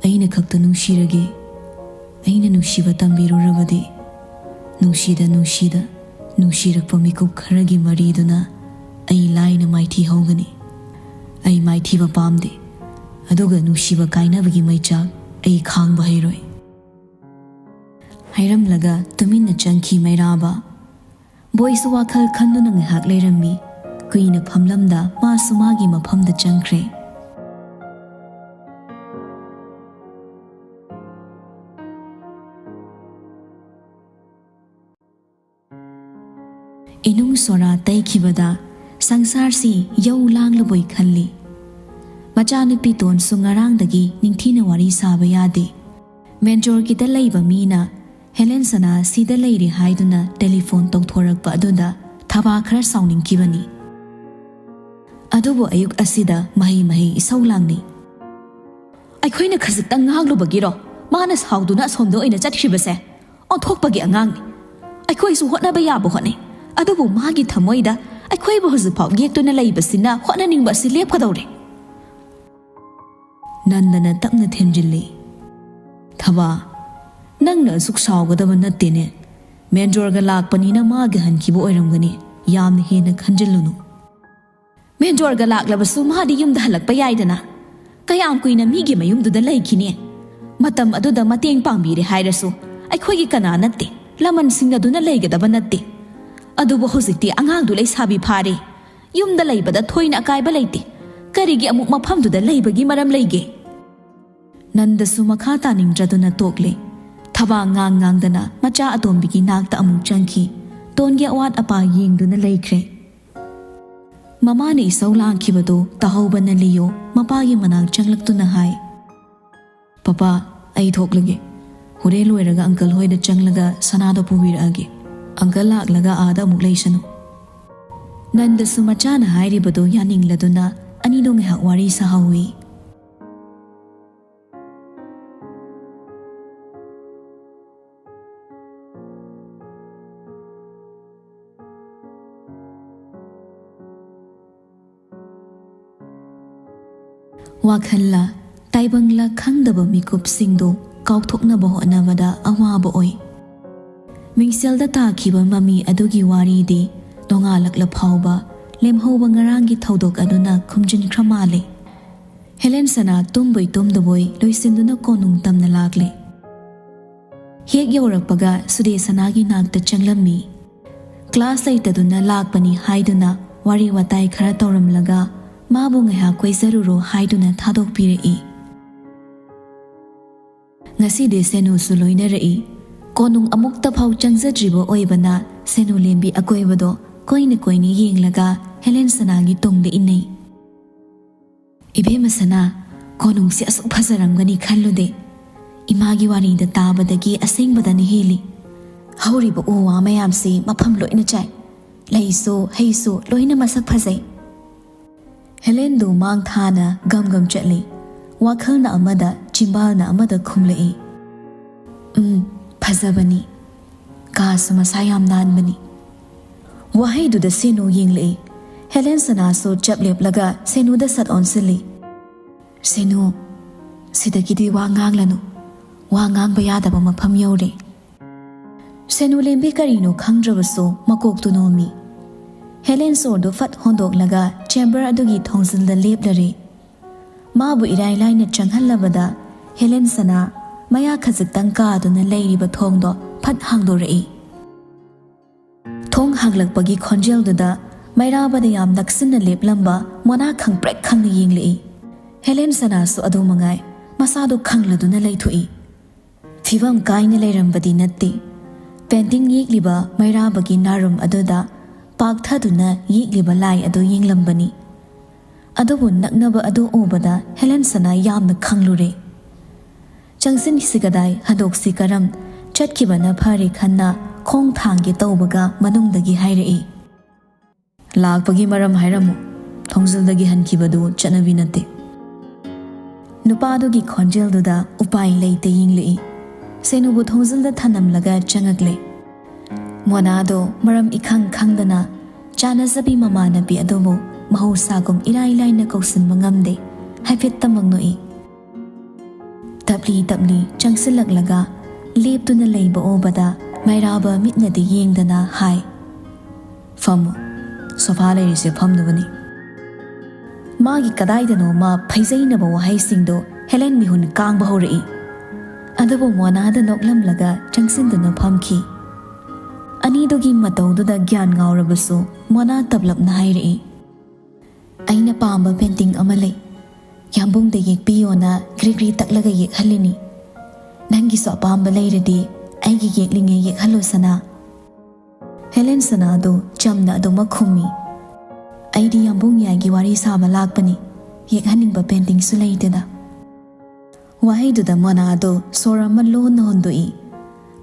ꯑꯩꯅ ꯈꯛꯇ ꯅꯨꯡꯁꯤꯔꯒꯦ꯫ ꯑꯩꯅ ꯅꯨꯡꯁꯤꯕ ꯇꯝꯕꯤꯔꯨꯔꯕꯗꯤ, ꯅꯨꯡꯁꯤꯗ ꯅꯨꯡꯁꯤꯗ ꯅꯨꯡꯁꯤꯔꯛꯄ ꯃꯤꯀꯨꯞ ꯈꯔꯒꯤ ꯃꯔꯤꯗꯨꯅ ꯑꯩ ꯂꯥꯏꯅ ꯃꯥꯏꯊꯤ ꯍꯧꯒꯅꯤ꯫ ꯑꯩ ꯃꯥꯏꯊꯤꯕ ꯄꯥꯝꯗꯦ, ꯑꯗꯨꯒ ꯅꯨꯡꯁꯤꯕ ꯀꯥꯏꯅꯕꯒꯤ ꯃꯩꯆꯥꯛ ꯑꯩ ꯈꯥꯡꯕ ꯍꯩꯔꯣꯏ"꯫ ꯍꯥꯏꯔꯝꯂꯒ ꯇꯨꯃꯤꯟꯅ ꯆꯪꯈꯤ ꯃꯩꯔꯥꯕ꯫ ꯕꯣꯏꯁꯨ ꯋꯥꯈꯜ ꯈꯟꯗꯨꯅ ꯉꯥꯏꯍꯥꯛ ꯂꯩꯔꯝꯃꯤ꯫ ꯀꯨꯏꯅ ꯐꯝꯂꯝꯗ ꯃꯥꯁꯨ ꯃꯥꯒꯤ ꯃꯐꯝꯗ ꯆꯪꯈ꯭ꯔꯦ꯫ ꯏꯅꯨꯡ ꯁꯣꯔꯥ ꯇꯩꯈꯤꯕꯗ ꯁꯪꯁꯥꯔꯁꯤ ꯌꯧ ꯂꯥꯡꯂꯕꯣꯏ ꯈꯜꯂꯤ꯫ ꯃꯆꯥꯅꯨꯄꯤ ꯇꯣꯟꯁꯨ ꯉꯔꯥꯡꯗꯒꯤ ꯅꯤꯡꯊꯤꯅ ꯋꯥꯔꯤ ꯁꯥꯕ ꯌꯥꯗꯦ꯫ ꯃꯦꯟꯖꯣꯔꯒꯤꯗ ꯂꯩꯕ ꯃꯤꯅ ꯍꯦꯂꯦꯟ ꯁꯅꯥ ꯁꯤꯗ ꯂꯩꯔꯦ ꯍꯥꯏꯗꯨꯅ ꯇꯦꯂꯤꯐꯣꯟ ꯇꯧꯊꯣꯔꯛꯄ ꯑꯗꯨꯗ ꯊꯕꯥ ꯈꯔ ꯁꯥꯎꯅꯤꯡꯈꯤꯕꯅꯤ꯫ ꯑꯗꯨꯕꯨ ꯑꯌꯨꯛ ꯑꯁꯤꯗ ꯃꯍꯩ ꯃꯍꯩ ꯏꯁꯧ ꯂꯥꯡꯅꯩ꯫ ꯑꯩꯈꯣꯏꯅ ꯈꯖꯤꯛꯇꯪ ꯉꯥꯡꯂꯨꯕꯒꯤꯔꯣ ꯃꯥꯅ ꯁꯥꯎꯗꯨꯅ ꯑꯁꯣꯝꯗ ꯑꯣꯏꯅ ꯆꯠꯈꯤꯕꯁꯦ? ꯑꯣꯟꯊꯣꯛꯄꯒꯤ ꯑꯉꯥꯡꯅꯤ꯫ ꯑꯩꯈꯣꯏꯁꯨ ꯍꯣꯠꯅꯕ ꯌꯥꯕ ꯍꯣꯠꯅꯩ, ꯑꯗꯨꯕꯨ ꯃꯥꯒꯤ ꯊꯃꯣꯏꯗ ꯑꯩꯈꯣꯏꯕꯨ ꯍꯧꯖꯤꯛꯐꯥꯎ ꯌꯦꯛꯇꯨꯅ ꯂꯩꯕꯁꯤꯅ ꯍꯣꯠꯅꯅꯤꯡꯕ ꯑꯁꯤ ꯂꯦꯞꯀꯗꯧꯔꯦ꯫ ꯅꯟꯗꯅ ꯇꯞꯅ ꯊꯦꯝꯖꯤꯜꯂꯤ꯫ "ꯊꯕꯥ, ꯅꯪꯅ ꯑꯁꯨꯛ ꯁꯥꯎꯒꯗꯕ ꯅꯠꯇꯦꯅꯦ꯫ ꯃꯦꯟꯖꯣꯔꯒ ꯂꯥꯛꯄꯅꯤꯅ ꯃꯥꯒꯤ ꯍꯟꯈꯤꯕ ꯑꯣꯏꯔꯝꯒꯅꯤ꯫ ꯌꯥꯝꯅ ꯍꯦꯟꯅ ꯈꯟꯖꯤꯜꯂꯨꯅꯨ꯫ ꯃꯦꯟꯖꯣꯔꯒ ꯂꯥꯛꯂꯕꯁꯨ ꯃꯥꯗꯤ ꯌꯨꯝꯗ ꯍꯜꯂꯛꯄ ꯌꯥꯏꯗꯅ꯫ ꯀꯌꯥꯝ ꯀꯨꯏꯅ ꯃꯤꯒꯤ ꯃꯌꯨꯝꯗꯨꯗ ꯂꯩꯈꯤꯅꯤ? ꯃꯇꯝ ꯑꯗꯨꯗ ꯃꯇꯦꯡ ꯄꯥꯡꯕꯤꯔꯦ ꯍꯥꯏꯔꯁꯨ ꯑꯩꯈꯣꯏꯒꯤ ꯀꯅꯥ ꯅꯠꯇꯦ, ꯂꯃꯟ ꯁꯤꯡꯅꯗꯨꯅ ꯂꯩꯒꯗꯕ ꯅꯠꯇꯦ꯫ ꯑꯗꯨꯕꯨ ꯍꯧꯖꯤꯛꯇꯤ ꯑꯉꯥꯡꯗꯨ ꯂꯩꯁꯥꯕꯤ ꯐꯥꯔꯦ꯫ ꯌꯨꯝꯗ ꯂꯩꯕꯗ ꯊꯣꯏꯅ ꯑꯀꯥꯏꯕ ꯂꯩꯇꯦ꯫ ꯀꯔꯤꯒꯤ ꯑꯃꯨꯛ ꯃꯐꯝꯗꯨꯗ ꯂꯩꯕꯒꯤ ꯃꯔꯝ ꯂꯩꯒꯦ?" ꯅꯟꯗꯁꯨ ꯃꯈꯥ ꯇꯥꯅꯤꯡꯗ꯭ꯔꯗꯨꯅ ꯇꯣꯛꯂꯦ꯫ ꯊꯕꯥ ꯉꯥꯡ ꯉꯥꯡꯗꯅ ꯃꯆꯥ ꯑꯇꯣꯝꯕꯤꯒꯤ ꯅꯥꯛꯇ ꯑꯃꯨꯛ ꯆꯪꯈꯤ꯫ ꯇꯣꯟꯒꯤ ꯑꯋꯥꯠ ꯑꯄꯥ ꯌꯦꯡꯗꯨꯅ ꯂꯩꯈ꯭ꯔꯦ꯫ ꯃꯃꯥꯅ ꯏꯁꯧ ꯂꯥꯡꯈꯤꯕꯗꯨ ꯇꯥꯍꯧꯕꯅ ꯂꯤꯌꯣ ꯃꯄꯥꯒꯤ ꯃꯅꯥꯛ ꯆꯪꯂꯛꯇꯨꯅ ꯍꯥꯏ, "ꯄꯄꯥ, ꯑꯩ ꯊꯣꯛꯂꯒꯦ꯫ ꯍꯣꯔꯦꯟ ꯂꯣꯏꯔꯒ ꯑꯪꯀꯜ ꯍꯣꯏꯗ ꯆꯪꯂꯒ ꯁꯅꯥꯗꯣ ꯄꯨꯕꯤꯔꯛꯑꯒꯦ꯫ ꯑꯪꯀꯜ ꯂꯥꯛꯂꯒ ꯑꯥꯗ ꯑꯃꯨꯛ ꯂꯩꯁꯅꯨ"꯫ ꯅꯟꯗꯁꯨ ꯃꯆꯥꯅ ꯍꯥꯏꯔꯤꯕꯗꯨ ꯌꯥꯅꯤꯡꯂꯗꯨꯅ ꯑꯅꯤꯗꯣ ꯉꯥꯏꯍꯥꯛ ꯋꯥꯔꯤ ꯁꯥꯍꯧꯏ꯫ ꯋꯥꯈꯜꯂ ꯇꯥꯏꯕꯪꯂ ꯈꯪꯗꯕ ꯃꯤꯀꯨꯞꯁꯤꯡꯗꯨ ꯀꯥꯎꯊꯣꯛꯅꯕ ꯍꯣꯠꯅꯕꯗ ꯑꯋꯥꯕ ꯑꯣꯏ꯫ ꯃꯤꯡꯁꯦꯜꯗ ꯇꯥꯈꯤꯕ ꯃꯃꯤ ꯑꯗꯨꯒꯤ ꯋꯥꯔꯤꯗꯤ ꯅꯣꯡꯉꯥꯜꯂꯛꯂ ꯐꯥꯎꯕ ꯂꯦꯝꯍꯧꯕ ꯉꯔꯥꯡꯒꯤ ꯊꯧꯗꯣꯛ ꯑꯗꯨꯅ ꯈꯨꯝꯖꯤꯟꯈ꯭ꯔ ꯃꯥꯜꯂꯦ꯫ ꯍꯦꯂꯦꯟ ꯁꯅꯥ ꯇꯨꯝꯕꯣꯏ ꯇꯨꯝꯗꯕꯣꯏ ꯂꯣꯏꯁꯤꯟꯗꯨꯅ ꯀꯣꯅꯨꯡ ꯇꯝꯅ ꯂꯥꯛꯂꯦ꯫ ꯍꯦꯛ ꯌꯧꯔꯛꯄꯒ ꯁꯨꯗꯦꯁꯅꯥꯒꯤ ꯅꯥꯛꯇ ꯆꯪꯂꯝꯃꯤ꯫ ꯀ꯭ꯂꯥꯁ ꯂꯩꯇꯗꯨꯅ ꯂꯥꯛꯄꯅꯤ ꯍꯥꯏꯗꯨꯅ ꯋꯥꯔꯤ ꯋꯥꯇꯥꯏ ꯈꯔ ꯇꯧꯔꯝꯂꯒ ꯃꯥꯕꯨ ꯉꯥꯏꯍꯥꯛ ꯀꯣꯏꯖꯔꯨꯔꯣ ꯍꯥꯏꯗꯨꯅ ꯊꯥꯗꯣꯛꯄꯤꯔꯛꯏ꯫ ꯉꯁꯤꯗꯤ ꯁꯦꯅꯨꯁꯨ ꯂꯣꯏꯅꯔꯛꯏ꯫ ꯀꯣꯅꯨꯡ ꯑꯃꯨꯛꯇ ꯐꯥꯎ ꯆꯪꯖꯗ꯭ꯔꯤꯕ ꯑꯣꯏꯕꯅ ꯁꯦꯅꯨ ꯂꯦꯝꯕꯤ ꯑꯀꯣꯏꯕꯗꯣ ꯀꯣꯏꯅ ꯀꯣꯏꯅ ꯌꯦꯡꯂꯒ ꯍꯦꯂꯦꯟ ꯁꯅꯥꯒꯤ ꯇꯨꯡꯗ ꯏꯟꯅꯩ꯫ "ꯏꯕꯦꯝꯃ ꯁꯅꯥ, ꯀꯣꯅꯨꯡꯁꯤ ꯑꯁꯨꯛ ꯐꯖꯔꯝꯒꯅꯤ ꯈꯜꯂꯨꯗꯦ꯫ ꯏꯃꯥꯒꯤ ꯋꯥꯔꯤꯗ ꯇꯥꯕꯗꯒꯤ ꯑꯁꯦꯡꯕꯗꯅ ꯍꯦꯜꯂꯤ꯫ ꯍꯧꯔꯤꯕ ꯎ ꯋꯥ ꯃꯌꯥꯝꯁꯤ ꯃꯐꯝ ꯂꯣꯏꯅ ꯆꯥꯏ꯫ ꯂꯩꯁꯨ ꯍꯩꯁꯨ ꯂꯣꯏꯅ ꯃꯁꯛ ꯐꯖꯩ꯫" ꯍꯦꯂꯦꯟꯗꯨ ꯃꯥꯡ ꯊꯥꯅ ꯒꯝ ꯒꯝ ꯆꯠꯂꯤ꯫ ꯋꯥꯈꯜꯅ ꯑꯃꯗ, ꯆꯤꯝꯕꯥꯜꯅ ꯑꯃꯗ ꯈꯨꯝꯂꯛꯏ꯫ "ꯎꯝ, ꯐꯖꯕꯅꯤ꯫ ꯀꯥꯁꯨ ꯃꯁꯥ ꯌꯥꯝ ꯅꯥꯟꯕꯅꯤ꯫" ꯋꯥꯍꯩꯗꯨꯗ ꯁꯦꯅꯨ ꯌꯦꯡꯂꯛꯏ꯫ ꯍꯦꯂꯦꯟ ꯁꯅꯥꯁꯨ ꯆꯞ ꯂꯦꯞꯂꯒ ꯁꯦꯅꯨꯗ ꯁꯠ ꯑꯣꯟꯁꯤꯜꯂꯤ꯫ "ꯁꯦꯅꯨ, ꯁꯤꯗꯒꯤꯗꯤ ꯋꯥ ꯉꯥꯡꯂꯅꯨ꯫ ꯋꯥ ꯉꯥꯡꯕ ꯌꯥꯗꯕ ꯃꯐꯝ ꯌꯧꯔꯦ꯫" ꯁꯦꯅꯨ ꯂꯦꯝꯕꯤ ꯀꯔꯤꯅꯣ ꯈꯪꯗ꯭ꯔꯕꯁꯨ ꯃꯀꯣꯛꯇꯨ ꯅꯣꯝꯃꯤ꯫ ꯍꯦꯂꯦꯟ ꯁꯣꯔꯗꯨ ꯐꯠ ꯍꯣꯟꯗꯣꯛꯂꯒ ꯆꯦꯝꯕꯔ ꯑꯗꯨꯒꯤ ꯊꯣꯡꯖꯤꯜꯗ ꯂꯦꯞꯂꯔꯦ꯫ ꯃꯥꯕꯨ ꯏꯔꯥꯏ ꯂꯥꯏꯅ ꯆꯪꯍꯜꯂꯕꯗ ꯍꯦꯂꯦꯟ ꯁꯅꯥ ꯃꯌꯥ ꯈꯖꯤꯛꯇꯪ ꯀꯥꯗꯨꯅ ꯂꯩꯔꯤꯕ ꯊꯣꯡꯗꯣ ꯐꯠ ꯍꯥꯡꯗꯣꯔꯛꯏ꯫ ꯊꯣꯡ ꯍꯥꯡꯂꯛꯄꯒꯤ ꯈꯣꯟꯖꯦꯜꯗꯨꯗ ꯃꯩꯔꯥꯕꯗ ꯌꯥꯝ ꯅꯛꯁꯤꯟꯅ ꯂꯦꯞꯂꯝꯕ ꯃꯣꯅꯥ ꯈꯪꯄ꯭ꯔꯦꯛ ꯈꯪꯅ ꯌꯦꯡꯂꯛꯏ꯫ ꯍꯦꯂꯦꯟ ꯁꯅꯥꯁꯨ ꯑꯗꯨ ꯃꯉꯥꯏ, ꯃꯁꯥꯗꯨ ꯈꯪꯂꯗꯨꯅ ꯂꯩꯊꯣꯛꯏ꯫ ꯐꯤꯕꯝ ꯀꯥꯏꯅ ꯂꯩꯔꯝꯕꯗꯤ ꯅꯠꯇꯦ꯫ ꯄꯦꯟꯇꯤꯡ ꯌꯦꯛꯂꯤꯕ ꯃꯩꯔꯥꯕꯒꯤ ꯅꯥꯔꯨꯝ ꯑꯗꯨꯗ ꯄꯥꯛꯊꯗꯨꯅ ꯌꯦꯛꯂꯤꯕ ꯂꯥꯏ ꯑꯗꯨ ꯌꯦꯡꯂꯝꯕꯅꯤ꯫ ꯑꯗꯨꯕꯨ ꯅꯛꯅꯕ ꯑꯗꯨ ꯎꯕꯗ ꯍꯦꯂꯦꯟ ꯁꯅꯥ ꯌꯥꯝꯅ ꯈꯪꯂꯨꯔꯦ꯫ "ꯆꯪꯁꯤꯟꯁꯤ ꯀꯗꯥꯏ, ꯍꯟꯗꯣꯛꯁꯤ ꯀꯔꯝ, ꯆꯠꯈꯤꯕꯅ ꯐꯔꯦ" ꯈꯟꯅ ꯈꯣꯡ ꯊꯥꯡꯒꯦ ꯇꯧꯕꯒ ꯃꯅꯨꯡꯗꯒꯤ ꯍꯥꯏꯔꯛꯏ꯫ "ꯂꯥꯛꯄꯒꯤ ꯃꯔꯝ ꯍꯥꯏꯔꯝꯃꯨ꯫ ꯊꯣꯡꯖꯤꯜꯗꯒꯤ ꯍꯟꯈꯤꯕꯗꯨ ꯆꯠꯅꯕꯤ ꯅꯠꯇꯦ꯫" ꯅꯨꯄꯥꯗꯨꯒꯤ ꯈꯣꯟꯖꯦꯜꯗꯨꯗ ꯎꯄꯥꯏ ꯂꯩꯇ ꯌꯦꯡꯂꯛꯏ꯫ ꯁꯦꯅꯨꯕꯨ ꯊꯣꯡꯖꯤꯜꯗ ꯊꯅꯝꯂꯒ ꯆꯪꯉꯛꯂꯦ꯫ ꯃꯣꯅꯥꯗꯣ ꯃꯔꯝ ꯏꯈꯪ ꯈꯪꯗꯅ ꯆꯥꯟꯅꯖꯕꯤ ꯃꯃꯥꯟꯅꯕꯤ ꯑꯗꯨꯕꯨ ꯃꯍꯧꯁꯥꯒꯨꯝ ꯏꯔꯥꯏ ꯂꯥꯏꯅ ꯀꯧꯁꯤꯟꯕ ꯉꯝꯗꯦ꯫ ꯍꯥꯏꯐꯦꯠꯇꯃꯛ ꯅꯣꯛꯏ꯫ ꯇꯞꯂꯤ ꯇꯞꯂꯤ ꯆꯪꯁꯤꯜꯂꯛꯂꯒ ꯂꯦꯞꯇꯨꯅ ꯂꯩꯕ ꯎꯕꯗ ꯃꯩꯔꯥꯕ ꯃꯤꯠꯅꯗꯤ ꯌꯦꯡꯗꯅ ꯍꯥꯏ, "ꯐꯝꯃꯨ, ꯁꯣꯐꯥ ꯂꯩꯔꯤꯁꯦ ꯐꯝꯅꯕꯅꯤ"꯫ ꯃꯥꯒꯤ ꯀꯗꯥꯏꯗꯅꯣꯃ ꯐꯩꯖꯩꯅꯕ ꯋꯥꯍꯩꯁꯤꯡꯗꯣ ꯍꯦꯂꯦꯟ ꯃꯤꯍꯨꯟ ꯀꯥꯡꯕ ꯍꯧꯔꯛꯏ꯫ ꯑꯗꯨꯕꯨ ꯃꯣꯅꯥꯗ ꯅꯣꯛꯂꯝꯂꯒ ꯆꯪꯁꯤꯟꯗꯨꯅ ꯐꯝꯈꯤ꯫ ꯑꯅꯤꯗꯨꯒꯤ ꯃꯇꯧꯗꯨꯗ ꯒ꯭ꯌꯥꯟ ꯉꯥꯎꯔꯕꯁꯨ ꯃꯣꯅꯥ ꯇꯞꯂꯞꯅ ꯍꯥꯏꯔꯛꯏ, "ꯑꯩꯅ ꯄꯥꯝꯕ ꯄꯦꯟꯇꯤꯡ ꯑꯃ ꯂꯩ꯫ ꯌꯥꯝꯕꯨꯡꯗ ꯌꯦꯛꯄꯤꯌꯣꯅ ꯒ꯭ꯔꯤ ꯒ꯭ꯔꯤ ꯇꯛꯂꯒ ꯌꯦꯛꯍꯜꯂꯤꯅꯤ꯫ ꯅꯪꯒꯤꯁꯨ ꯑꯄꯥꯝꯕ ꯂꯩꯔꯗꯤ ꯑꯩꯒꯤ ꯌꯦꯛꯂꯤꯉꯩ ꯌꯦꯛꯍꯜꯂꯣ ꯁꯅꯥ"꯫ ꯍꯦꯂꯦꯟ ꯁꯅꯥꯗꯨ ꯆꯝꯅ ꯑꯗꯨꯃꯛ ꯈꯨꯝꯃꯤ, "ꯑꯩꯗꯤ ꯌꯥꯝꯕꯨꯡ ꯌꯥꯏꯒꯤ ꯋꯥꯔꯤ ꯁꯥꯕ ꯂꯥꯛꯄꯅꯤ꯫ ꯌꯦꯛꯍꯟꯅꯤꯡꯕ ꯄꯦꯟꯇꯤꯡꯁꯨ ꯂꯩꯇꯦꯗ"꯫ ꯋꯥꯍꯩꯗꯨꯗ ꯃꯣꯅꯥꯗꯨ ꯁꯣꯔ ꯑꯃ ꯂꯣꯟꯅ ꯍꯣꯟꯗꯣꯛꯏ꯫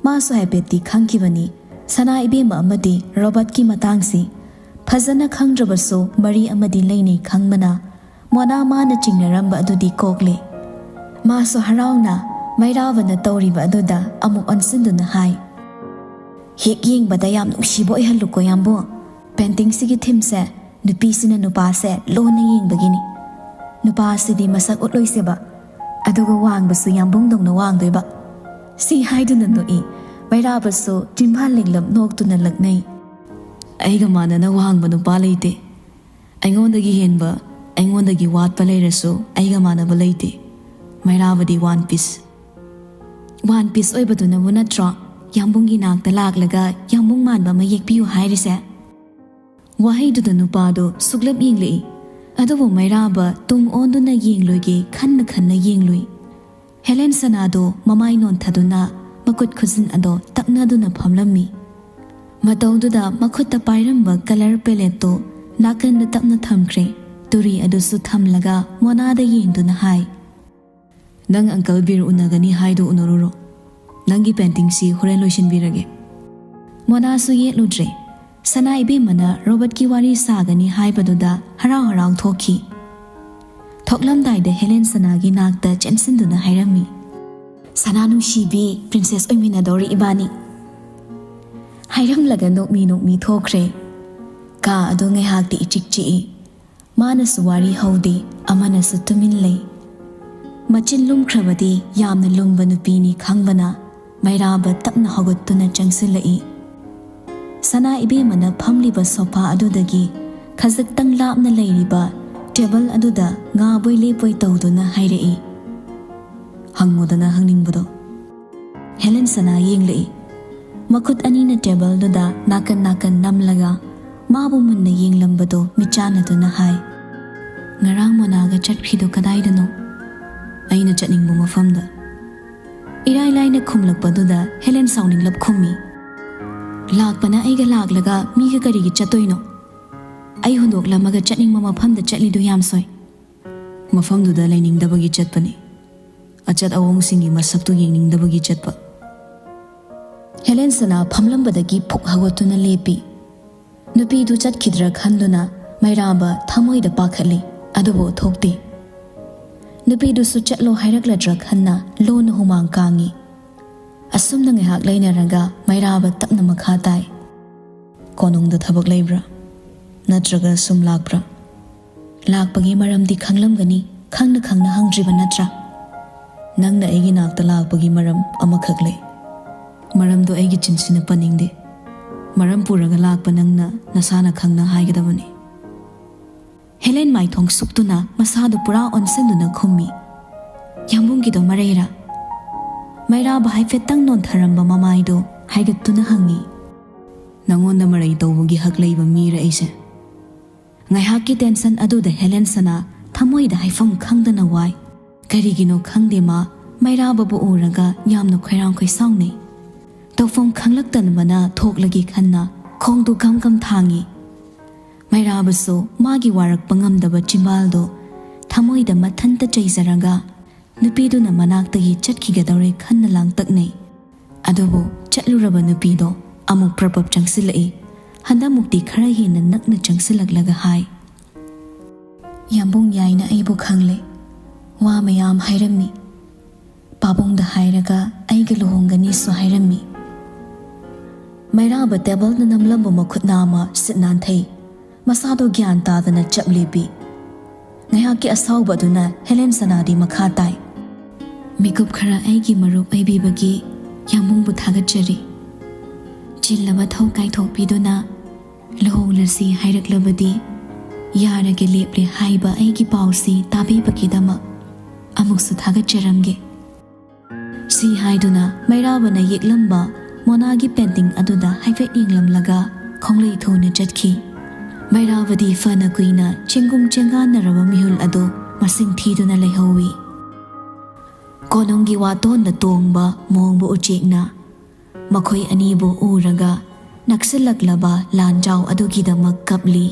ꯃꯥꯁꯨ ꯍꯥꯏꯐꯦꯠꯇꯤ ꯈꯪꯈꯤꯕꯅꯤ ꯁꯅꯥ ꯏꯕꯦꯝꯃ ꯑꯃꯗꯤ ꯔꯣꯕꯔꯠꯀꯤ ꯃꯇꯥꯡꯁꯤ꯫ ꯐꯖꯅ ꯈꯪꯗ꯭ꯔꯕꯁꯨ ꯃꯔꯤ ꯑꯃꯗꯤ ꯂꯩꯅꯩ ꯈꯪꯕꯅ ꯃꯣꯅꯥ ꯃꯥꯅ ꯆꯤꯡꯅꯔꯝꯕ ꯑꯗꯨꯗꯤ ꯀꯣꯛꯂꯦ꯫ ꯃꯥꯁꯨ ꯍꯔꯥꯎꯅ ꯃꯩꯔꯥꯕꯅ ꯇꯧꯔꯤꯕ ꯑꯗꯨꯗ ꯑꯃꯨꯛ ꯑꯣꯟꯁꯤꯟꯗꯨꯅ ꯍꯥꯏ, "ꯍꯦꯛ ꯌꯦꯡꯕꯗ ꯌꯥꯝ ꯅꯨꯡꯁꯤꯕ ꯑꯣꯏꯍꯜꯂꯨꯀꯣ ꯌꯥꯝꯕꯨꯡ꯫ ꯄꯦꯟꯇꯤꯡꯁꯤꯒꯤ ꯊꯤꯝꯁꯦ ꯅꯨꯄꯤꯁꯤꯅ ꯅꯨꯄꯥꯁꯦ ꯂꯣꯟꯅ ꯌꯦꯡꯕꯒꯤꯅꯤ꯫ ꯅꯨꯄꯥꯁꯤꯗꯤ ꯃꯁꯛ ꯎꯠꯂꯣꯏꯁꯦꯕ, ꯑꯗꯨꯒ ꯋꯥꯡꯕꯁꯨ ꯌꯥꯝꯕꯨꯡꯗꯧꯅ ꯋꯥꯡꯗꯣꯏꯕ"꯫ ꯁꯤ ꯍꯥꯏꯗꯨꯅ ꯅꯣꯛꯏ꯫ ꯃꯩꯔꯥꯕꯁꯨ ꯆꯤꯝꯕꯥꯜ ꯂꯦꯡꯂꯞ ꯅꯣꯛꯇꯨꯅ ꯂꯛꯅꯩ꯫ "ꯑꯩꯒ ꯃꯥꯟꯅꯅ ꯋꯥꯡꯕ ꯅꯨꯄꯥ ꯂꯩꯇꯦ꯫ ꯑꯩꯉꯣꯟꯗꯒꯤ ꯍꯦꯟꯕ, ꯑꯩꯉꯣꯟꯗꯒꯤ ꯋꯥꯠꯄ ꯂꯩꯔꯁꯨ ꯑꯩꯒ ꯃꯥꯟꯅꯕ ꯂꯩꯇꯦ꯫ ꯃꯩꯔꯥꯕꯗꯤ ꯋꯥꯟ ꯄꯤꯁ"꯫ "ꯋꯥꯟ ꯄꯤꯁ ꯑꯣꯏꯕꯗꯨꯅꯕꯨ ꯅꯠꯇ꯭ꯔꯣ ꯌꯥꯝꯕꯨꯡꯒꯤ ꯅꯥꯛꯇ ꯂꯥꯛꯂꯒ ꯌꯥꯝꯕꯨꯡ ꯃꯥꯟꯕ ꯑꯃ ꯌꯦꯛꯄꯤꯌꯨ ꯍꯥꯏꯔꯤꯁꯦ?" ꯋꯥꯍꯩꯗꯨꯗ ꯅꯨꯄꯥꯗꯨ ꯁꯨꯛꯂꯞ ꯌꯦꯡꯂꯛꯏ꯫ ꯑꯗꯨꯕꯨ ꯃꯩꯔꯥꯕ ꯇꯨꯡ ꯑꯣꯟꯗꯨꯅ ꯌꯦꯡꯂꯣꯏꯒꯦ ꯈꯟꯅ ꯈꯟꯅ ꯌꯦꯡꯂꯨꯏ꯫ ꯍꯦꯂꯦꯟ ꯁꯅꯥꯗꯨ ꯃꯃꯥꯏ ꯅꯣꯟꯊꯗꯨꯅ ꯃꯈꯨꯠ ꯈꯨꯖꯤꯟ ꯑꯗꯣ ꯇꯛꯅꯗꯨꯅ ꯐꯝꯂꯝꯃꯤ꯫ ꯃꯇꯧꯗꯨꯗ ꯃꯈꯨꯠꯇ ꯄꯥꯏꯔꯝꯕ ꯀꯂꯔ ꯄꯦꯂꯦꯠꯇꯨ ꯅꯥꯀꯟꯗ ꯇꯞꯅ ꯊꯝꯈ꯭ꯔꯦ꯫ ꯇꯨꯔꯤ ꯑꯗꯨꯁꯨ ꯊꯝꯂꯒ ꯃꯣꯅꯥꯗ ꯌꯦꯡꯗꯨꯅ ꯍꯥꯏ, "ꯅꯪ ꯑꯪꯀꯜ ꯕꯤꯔ ꯎꯅꯒꯅꯤ ꯍꯥꯏꯗꯨ ꯎꯅꯔꯨꯔꯣ꯫ ꯅꯪꯒꯤ ꯄꯦꯟꯇꯤꯡꯁꯤ ꯍꯣꯔꯦꯟ ꯂꯣꯏꯁꯤꯟꯕꯤꯔꯒꯦ"꯫ ꯃꯣꯅꯥꯁꯨ ꯌꯦꯠꯂꯨꯗ꯭ꯔꯦ꯫ ꯁꯅꯥ ꯏꯕꯦꯝꯃꯅ ꯔꯣꯕꯔꯠꯀꯤ ꯋꯥꯔꯤ ꯁꯥꯒꯅꯤ ꯍꯥꯏꯕꯗꯨꯗ ꯍꯔꯥꯎ ꯍꯔꯥꯎ ꯊꯣꯛꯈꯤ꯫ ꯊꯣꯛꯂꯝꯗꯥꯏꯗ ꯍꯦꯂꯦꯟ ꯁꯅꯥꯒꯤ ꯅꯥꯛꯇ ꯆꯦꯟꯁꯤꯟꯗꯨꯅ ꯍꯥꯏꯔꯝꯃꯤ, "ꯁꯅꯥ ꯅꯨꯡꯁꯤꯕꯤ, ꯄ꯭ꯔꯤꯟꯁꯦꯁ ꯑꯣꯏꯃꯤꯟꯅꯗꯧꯔꯤ ꯏꯕꯥꯅꯤ"꯫ ꯍꯥꯏꯔꯝꯂꯒ ꯅꯣꯛꯃꯤ ꯅꯣꯛꯃꯤ ꯊꯣꯛꯈ꯭ꯔꯦ꯫ ꯀꯥ ꯑꯗꯨ ꯉꯥꯏꯍꯥꯛꯇꯤ ꯏꯆꯤꯛ ꯆꯤꯛꯏ꯫ ꯃꯥꯅꯁꯨ ꯋꯥꯔꯤ ꯍꯧꯗꯦ꯫ ꯑꯃꯅꯁꯨ ꯇꯨꯃꯤꯟ ꯂꯩ꯫ ꯃꯆꯤꯟ ꯂꯨꯝꯈ꯭ꯔꯕꯗꯤ ꯌꯥꯝꯅ ꯂꯨꯝꯕ ꯅꯨꯄꯤꯅꯤ ꯈꯪꯕꯅ ꯃꯩꯔꯥꯕ ꯇꯞꯅ ꯍꯧꯒꯠꯇꯨꯅ ꯆꯪꯁꯤꯜꯂꯛꯏ꯫ ꯁꯅꯥ ꯏꯕꯦꯝꯃꯅ ꯐꯝꯂꯤꯕ ꯁꯣꯐꯥ ꯑꯗꯨꯗꯒꯤ ꯈꯖꯤꯛꯇꯪ ꯂꯥꯞꯅ ꯂꯩꯔꯤꯕ ꯇꯦꯕꯜ ꯑꯗꯨꯗ ꯉꯥꯕꯣꯏ ꯂꯦꯞꯄꯣꯏ ꯇꯧꯗꯨꯅ ꯍꯥꯏꯔꯛꯏ, "ꯍꯪꯉꯨꯗꯅ ꯍꯪꯅꯤꯡꯕꯗꯣ꯫" ꯍꯦꯂꯦꯟ ꯁꯅꯥ ꯌꯦꯡꯂꯛꯏ꯫ ꯃꯈꯨꯠ ꯑꯅꯤꯅ ꯇꯦꯕꯜꯗꯨꯗ ꯅꯥꯀꯟ ꯅꯥꯀꯟ ꯅꯝꯂꯒ ꯃꯥꯕꯨ ꯃꯨꯟꯅ ꯌꯦꯡꯂꯝꯕꯗꯨ ꯃꯤꯠꯆꯥꯟꯅꯗꯨꯅ ꯍꯥꯏ, "ꯉꯔꯥꯡ ꯃꯣꯅꯥꯒ ꯆꯠꯈ꯭ꯔꯤꯗꯣ ꯀꯗꯥꯏꯗꯅꯣ?" "ꯑꯩꯅ ꯆꯠꯅꯤꯡꯕ ꯃꯐꯝꯗ꯫" ꯏꯔꯥꯏ ꯂꯥꯏꯅ ꯈꯨꯝꯂꯛꯄꯗꯨꯗ ꯍꯦꯂꯦꯟ ꯁꯥꯎꯅꯤꯡꯂꯞ ꯈꯨꯝꯃꯤ, "ꯂꯥꯛꯄꯅ ꯑꯩꯒ ꯂꯥꯛꯂꯒ ꯃꯤꯒ ꯀꯔꯤꯒꯤ ꯆꯠꯇꯣꯏꯅꯣ? ꯑꯩ ꯍꯨꯟꯗꯣꯛꯂꯝꯃꯒ ꯆꯠꯅꯤꯡꯕ ꯃꯐꯝꯗ ꯆꯠꯂꯤꯗꯨ ꯌꯥꯝ ꯁꯣꯏ꯫" "ꯃꯐꯝꯗꯨꯗ ꯂꯩꯅꯤꯡꯗꯕꯒꯤ ꯆꯠꯄꯅꯤ꯫ ꯑꯆꯠ ꯑꯑꯣꯡꯁꯤꯡꯒꯤ ꯃꯁꯛꯇꯨ ꯌꯦꯡꯅꯤꯡꯗꯕꯒꯤ ꯆꯠꯄ꯫" ꯍꯦꯂꯦꯟ ꯁꯅꯥ ꯐꯝꯂꯝꯕꯗꯒꯤ ꯐꯨꯛ ꯍꯧꯒꯠꯇꯨꯅ ꯂꯦꯞꯄꯤ꯫ ꯅꯨꯄꯤꯗꯨ ꯆꯠꯈꯤꯗ꯭ꯔꯥ ꯈꯟꯗꯨꯅ ꯃꯩꯔꯥꯕ ꯊꯃꯣꯏꯗ ꯄꯥꯈꯠꯂꯤ, ꯑꯗꯨꯕꯨ ꯊꯣꯛꯇꯦ꯫ ꯅꯨꯄꯤꯗꯨꯁꯨ ꯆꯠꯂꯣ ꯍꯥꯏꯔꯛꯂꯗ꯭ꯔꯥ ꯈꯟꯅ ꯂꯣꯟꯅ ꯍꯨꯃꯥꯡ ꯀꯥꯡꯉꯤ꯫ ꯑꯁꯨꯝꯅ ꯉꯥꯏꯍꯥꯛ ꯂꯩꯅꯔꯒ ꯃꯩꯔꯥꯕ ꯇꯞꯅ ꯃꯈꯥ ꯇꯥꯏ, "ꯀꯣꯅꯨꯡꯗ ꯊꯕꯛ ꯂꯩꯕ꯭ꯔꯥ? ꯅꯠꯇ꯭ꯔꯒ ꯁꯨꯝ ꯂꯥꯛꯄ꯭ꯔꯥ? ꯂꯥꯛꯄꯒꯤ ꯃꯔꯝꯗꯤ ꯈꯪꯂꯝꯒꯅꯤ, ꯈꯪꯅ ꯈꯪꯅ ꯍꯪꯗ꯭ꯔꯤꯕ ꯅꯠꯇ꯭ꯔꯥ?" "ꯅꯪꯅ ꯑꯩꯒꯤ ꯅꯥꯛꯇ ꯂꯥꯛꯄꯒꯤ ꯃꯔꯝ ꯑꯃꯈꯛ ꯂꯩ꯫ ꯃꯔꯝꯗꯣ ꯑꯩꯒꯤ ꯆꯤꯟꯁꯤꯅ ꯄꯟꯅꯤꯡꯗꯦ꯫ ꯃꯔꯝ ꯄꯨꯔꯒ ꯂꯥꯛꯄ ꯅꯪꯅ ꯅꯁꯥꯅ ꯈꯪꯅ ꯍꯥꯏꯒꯗꯕꯅꯤ꯫" ꯍꯦꯂꯦꯟ ꯃꯥꯏꯊꯣꯡ ꯁꯨꯛꯇꯨꯅ ꯃꯁꯥꯗꯨ ꯄꯨꯔꯥ ꯑꯣꯟꯁꯤꯟꯗꯨꯅ ꯈꯨꯝꯃꯤ, "ꯌꯥꯝꯕꯨꯡꯒꯤꯗꯣ ꯃꯔꯩꯔꯥ?" ꯃꯩꯔꯥꯕ ꯍꯥꯏꯐꯦꯠꯇꯪ ꯅꯣꯟꯊꯔꯝꯕ ꯃꯃꯥꯏꯗꯨ ꯍꯥꯏꯒꯠꯇꯨꯅ ꯍꯪꯉꯤ, "ꯅꯉꯣꯟꯗ ꯃꯔꯩ ꯇꯧꯕꯒꯤ ꯍꯛ ꯂꯩꯕ ꯃꯤꯔ ꯑꯩꯁꯦ?" ꯉꯥꯏꯍꯥꯛꯀꯤ ꯇꯦꯟꯁꯟ ꯑꯗꯨꯗ ꯍꯦꯂꯦꯟ ꯁꯅꯥ ꯊꯃꯣꯏꯗ ꯍꯥꯏꯐꯝ ꯈꯪꯗꯅ ꯋꯥꯏ꯫ ꯀꯔꯤꯒꯤꯅꯣ ꯈꯪꯗꯦ, ꯃꯥ ꯃꯩꯔꯥꯕꯕꯨ ꯎꯔꯒ ꯌꯥꯝꯅ ꯈꯣꯏꯔꯥꯡ ꯈꯣꯏꯁꯥꯎꯅꯩ꯫ ꯇꯧꯐꯝ ꯈꯪꯂꯛꯇꯅꯕꯅ ꯊꯣꯛꯂꯒꯦ ꯈꯟꯅ ꯈꯣꯡꯗꯨ ꯒꯝ ꯒꯝ ꯊꯥꯡꯉꯤ꯫ ꯃꯩꯔꯥꯕꯁꯨ ꯃꯥꯒꯤ ꯋꯥꯔꯛꯄ ꯉꯝꯗꯕ ꯆꯤꯝꯕꯥꯜꯗꯨ ꯊꯃꯣꯏꯗ ꯃꯊꯟꯇ ꯆꯩꯖꯔꯒ ꯅꯨꯄꯤꯗꯨꯅ ꯃꯅꯥꯛꯇꯒꯤ ꯆꯠꯈꯤꯒꯗꯧꯔꯦ ꯈꯟꯅ ꯂꯥꯡꯇꯛꯅꯩ꯫ ꯑꯗꯨꯕꯨ ꯆꯠꯂꯨꯔꯕ ꯅꯨꯄꯤꯗꯣ ꯑꯃꯨꯛ ꯄ꯭ꯔꯞ ꯄ꯭ꯔꯞ ꯆꯪꯁꯤꯜꯂꯛꯏ꯫ ꯍꯟꯗꯛꯃꯨꯛꯇꯤ ꯈꯔ ꯍꯦꯟꯅ ꯅꯛꯅ ꯆꯪꯁꯤꯜꯂꯛꯂꯒ ꯍꯥꯏ, "ꯌꯥꯝꯕꯨꯡ ꯌꯥꯏꯅ ꯑꯩꯕꯨ ꯈꯪꯂꯦ꯫ ꯋꯥ ꯃꯌꯥꯝ ꯍꯥꯏꯔꯝꯃꯤ꯫ ꯄꯥꯕꯨꯡꯗ ꯍꯥꯏꯔꯒ ꯑꯩꯒ ꯂꯨꯍꯣꯡꯒꯅꯤꯁꯨ ꯍꯥꯏꯔꯝꯃꯤ꯫" ꯃꯩꯔꯥꯕ ꯇꯦꯕꯜꯅ ꯅꯝꯂꯝꯕ ꯃꯈꯨꯠ ꯅꯥꯝꯃ ꯁꯤꯠ ꯅꯥꯟꯊꯩ꯫ ꯃꯁꯥꯗꯣ ꯒ꯭ꯌꯥꯟ ꯇꯥꯗꯅ ꯆꯞ ꯂꯦꯞꯄꯤ꯫ ꯉꯥꯏꯍꯥꯛꯀꯤ ꯑꯁꯥꯎꯕ ꯑꯗꯨꯅ ꯍꯦꯂꯦꯟ ꯁꯅꯥꯗꯤ ꯃꯈꯥ ꯇꯥꯏ꯫ ꯃꯤꯀꯨꯞ ꯈꯔ ꯑꯩꯒꯤ ꯃꯔꯨꯞ ꯑꯣꯏꯕꯤꯕꯒꯤ ꯌꯥꯝꯕꯨꯡꯕꯨ ꯊꯥꯒꯠꯆꯔꯤ꯫ ꯆꯤꯜꯂꯕ ꯊꯧ ꯀꯥꯏꯊꯣꯛꯄꯤꯗꯨꯅ ꯂꯨꯍꯣꯡꯂꯁꯤ ꯍꯥꯏꯔꯛꯂꯕꯗꯤ ꯌꯥꯔꯒꯦ ꯂꯦꯞꯂꯦ ꯍꯥꯏꯕ ꯑꯩꯒꯤ ꯄꯥꯎꯁꯤ ꯇꯥꯕꯤꯕꯒꯤꯗꯃꯛ ꯑꯃꯨꯛꯁꯨ ꯊꯥꯒꯠꯆꯔꯝꯒꯦ꯫ ꯁꯤ ꯍꯥꯏꯗꯨꯅ ꯃꯩꯔꯥꯕꯅ ꯌꯦꯛꯂꯝꯕ ꯃꯣꯅꯥꯒꯤ ꯄꯦꯟꯇꯤꯡ ꯑꯗꯨꯗ ꯍꯥꯏꯐꯦꯠ ꯌꯦꯡꯂꯝꯂꯒ ꯈꯣꯡꯂꯩ ꯊꯨꯅ ꯆꯠꯈꯤ꯫ ꯃꯩꯔꯥꯕꯗꯤ ꯐꯅ ꯀꯨꯏꯅ ꯆꯦꯡꯒꯨꯝ ꯆꯦꯡꯒꯥꯟꯅꯔꯕ ꯃꯤꯍꯨꯜ ꯑꯗꯨ ꯃꯁꯤꯡ ꯊꯤꯗꯨꯅ ꯂꯩꯍꯧꯏ꯫ ꯀꯣꯅꯨꯡꯒꯤ ꯋꯥꯇꯣꯟꯗ ꯇꯣꯡꯕ ꯃꯣꯡꯕ ꯎꯆꯦꯛꯅ ꯃꯈꯣꯏ ꯑꯅꯤꯕꯨ ꯎꯔꯒ ꯅꯛꯁꯤꯜꯂꯛꯂꯕ ꯂꯥꯟꯖꯥꯎ ꯑꯗꯨꯒꯤꯗꯃꯛ ꯀꯞꯂꯤ꯫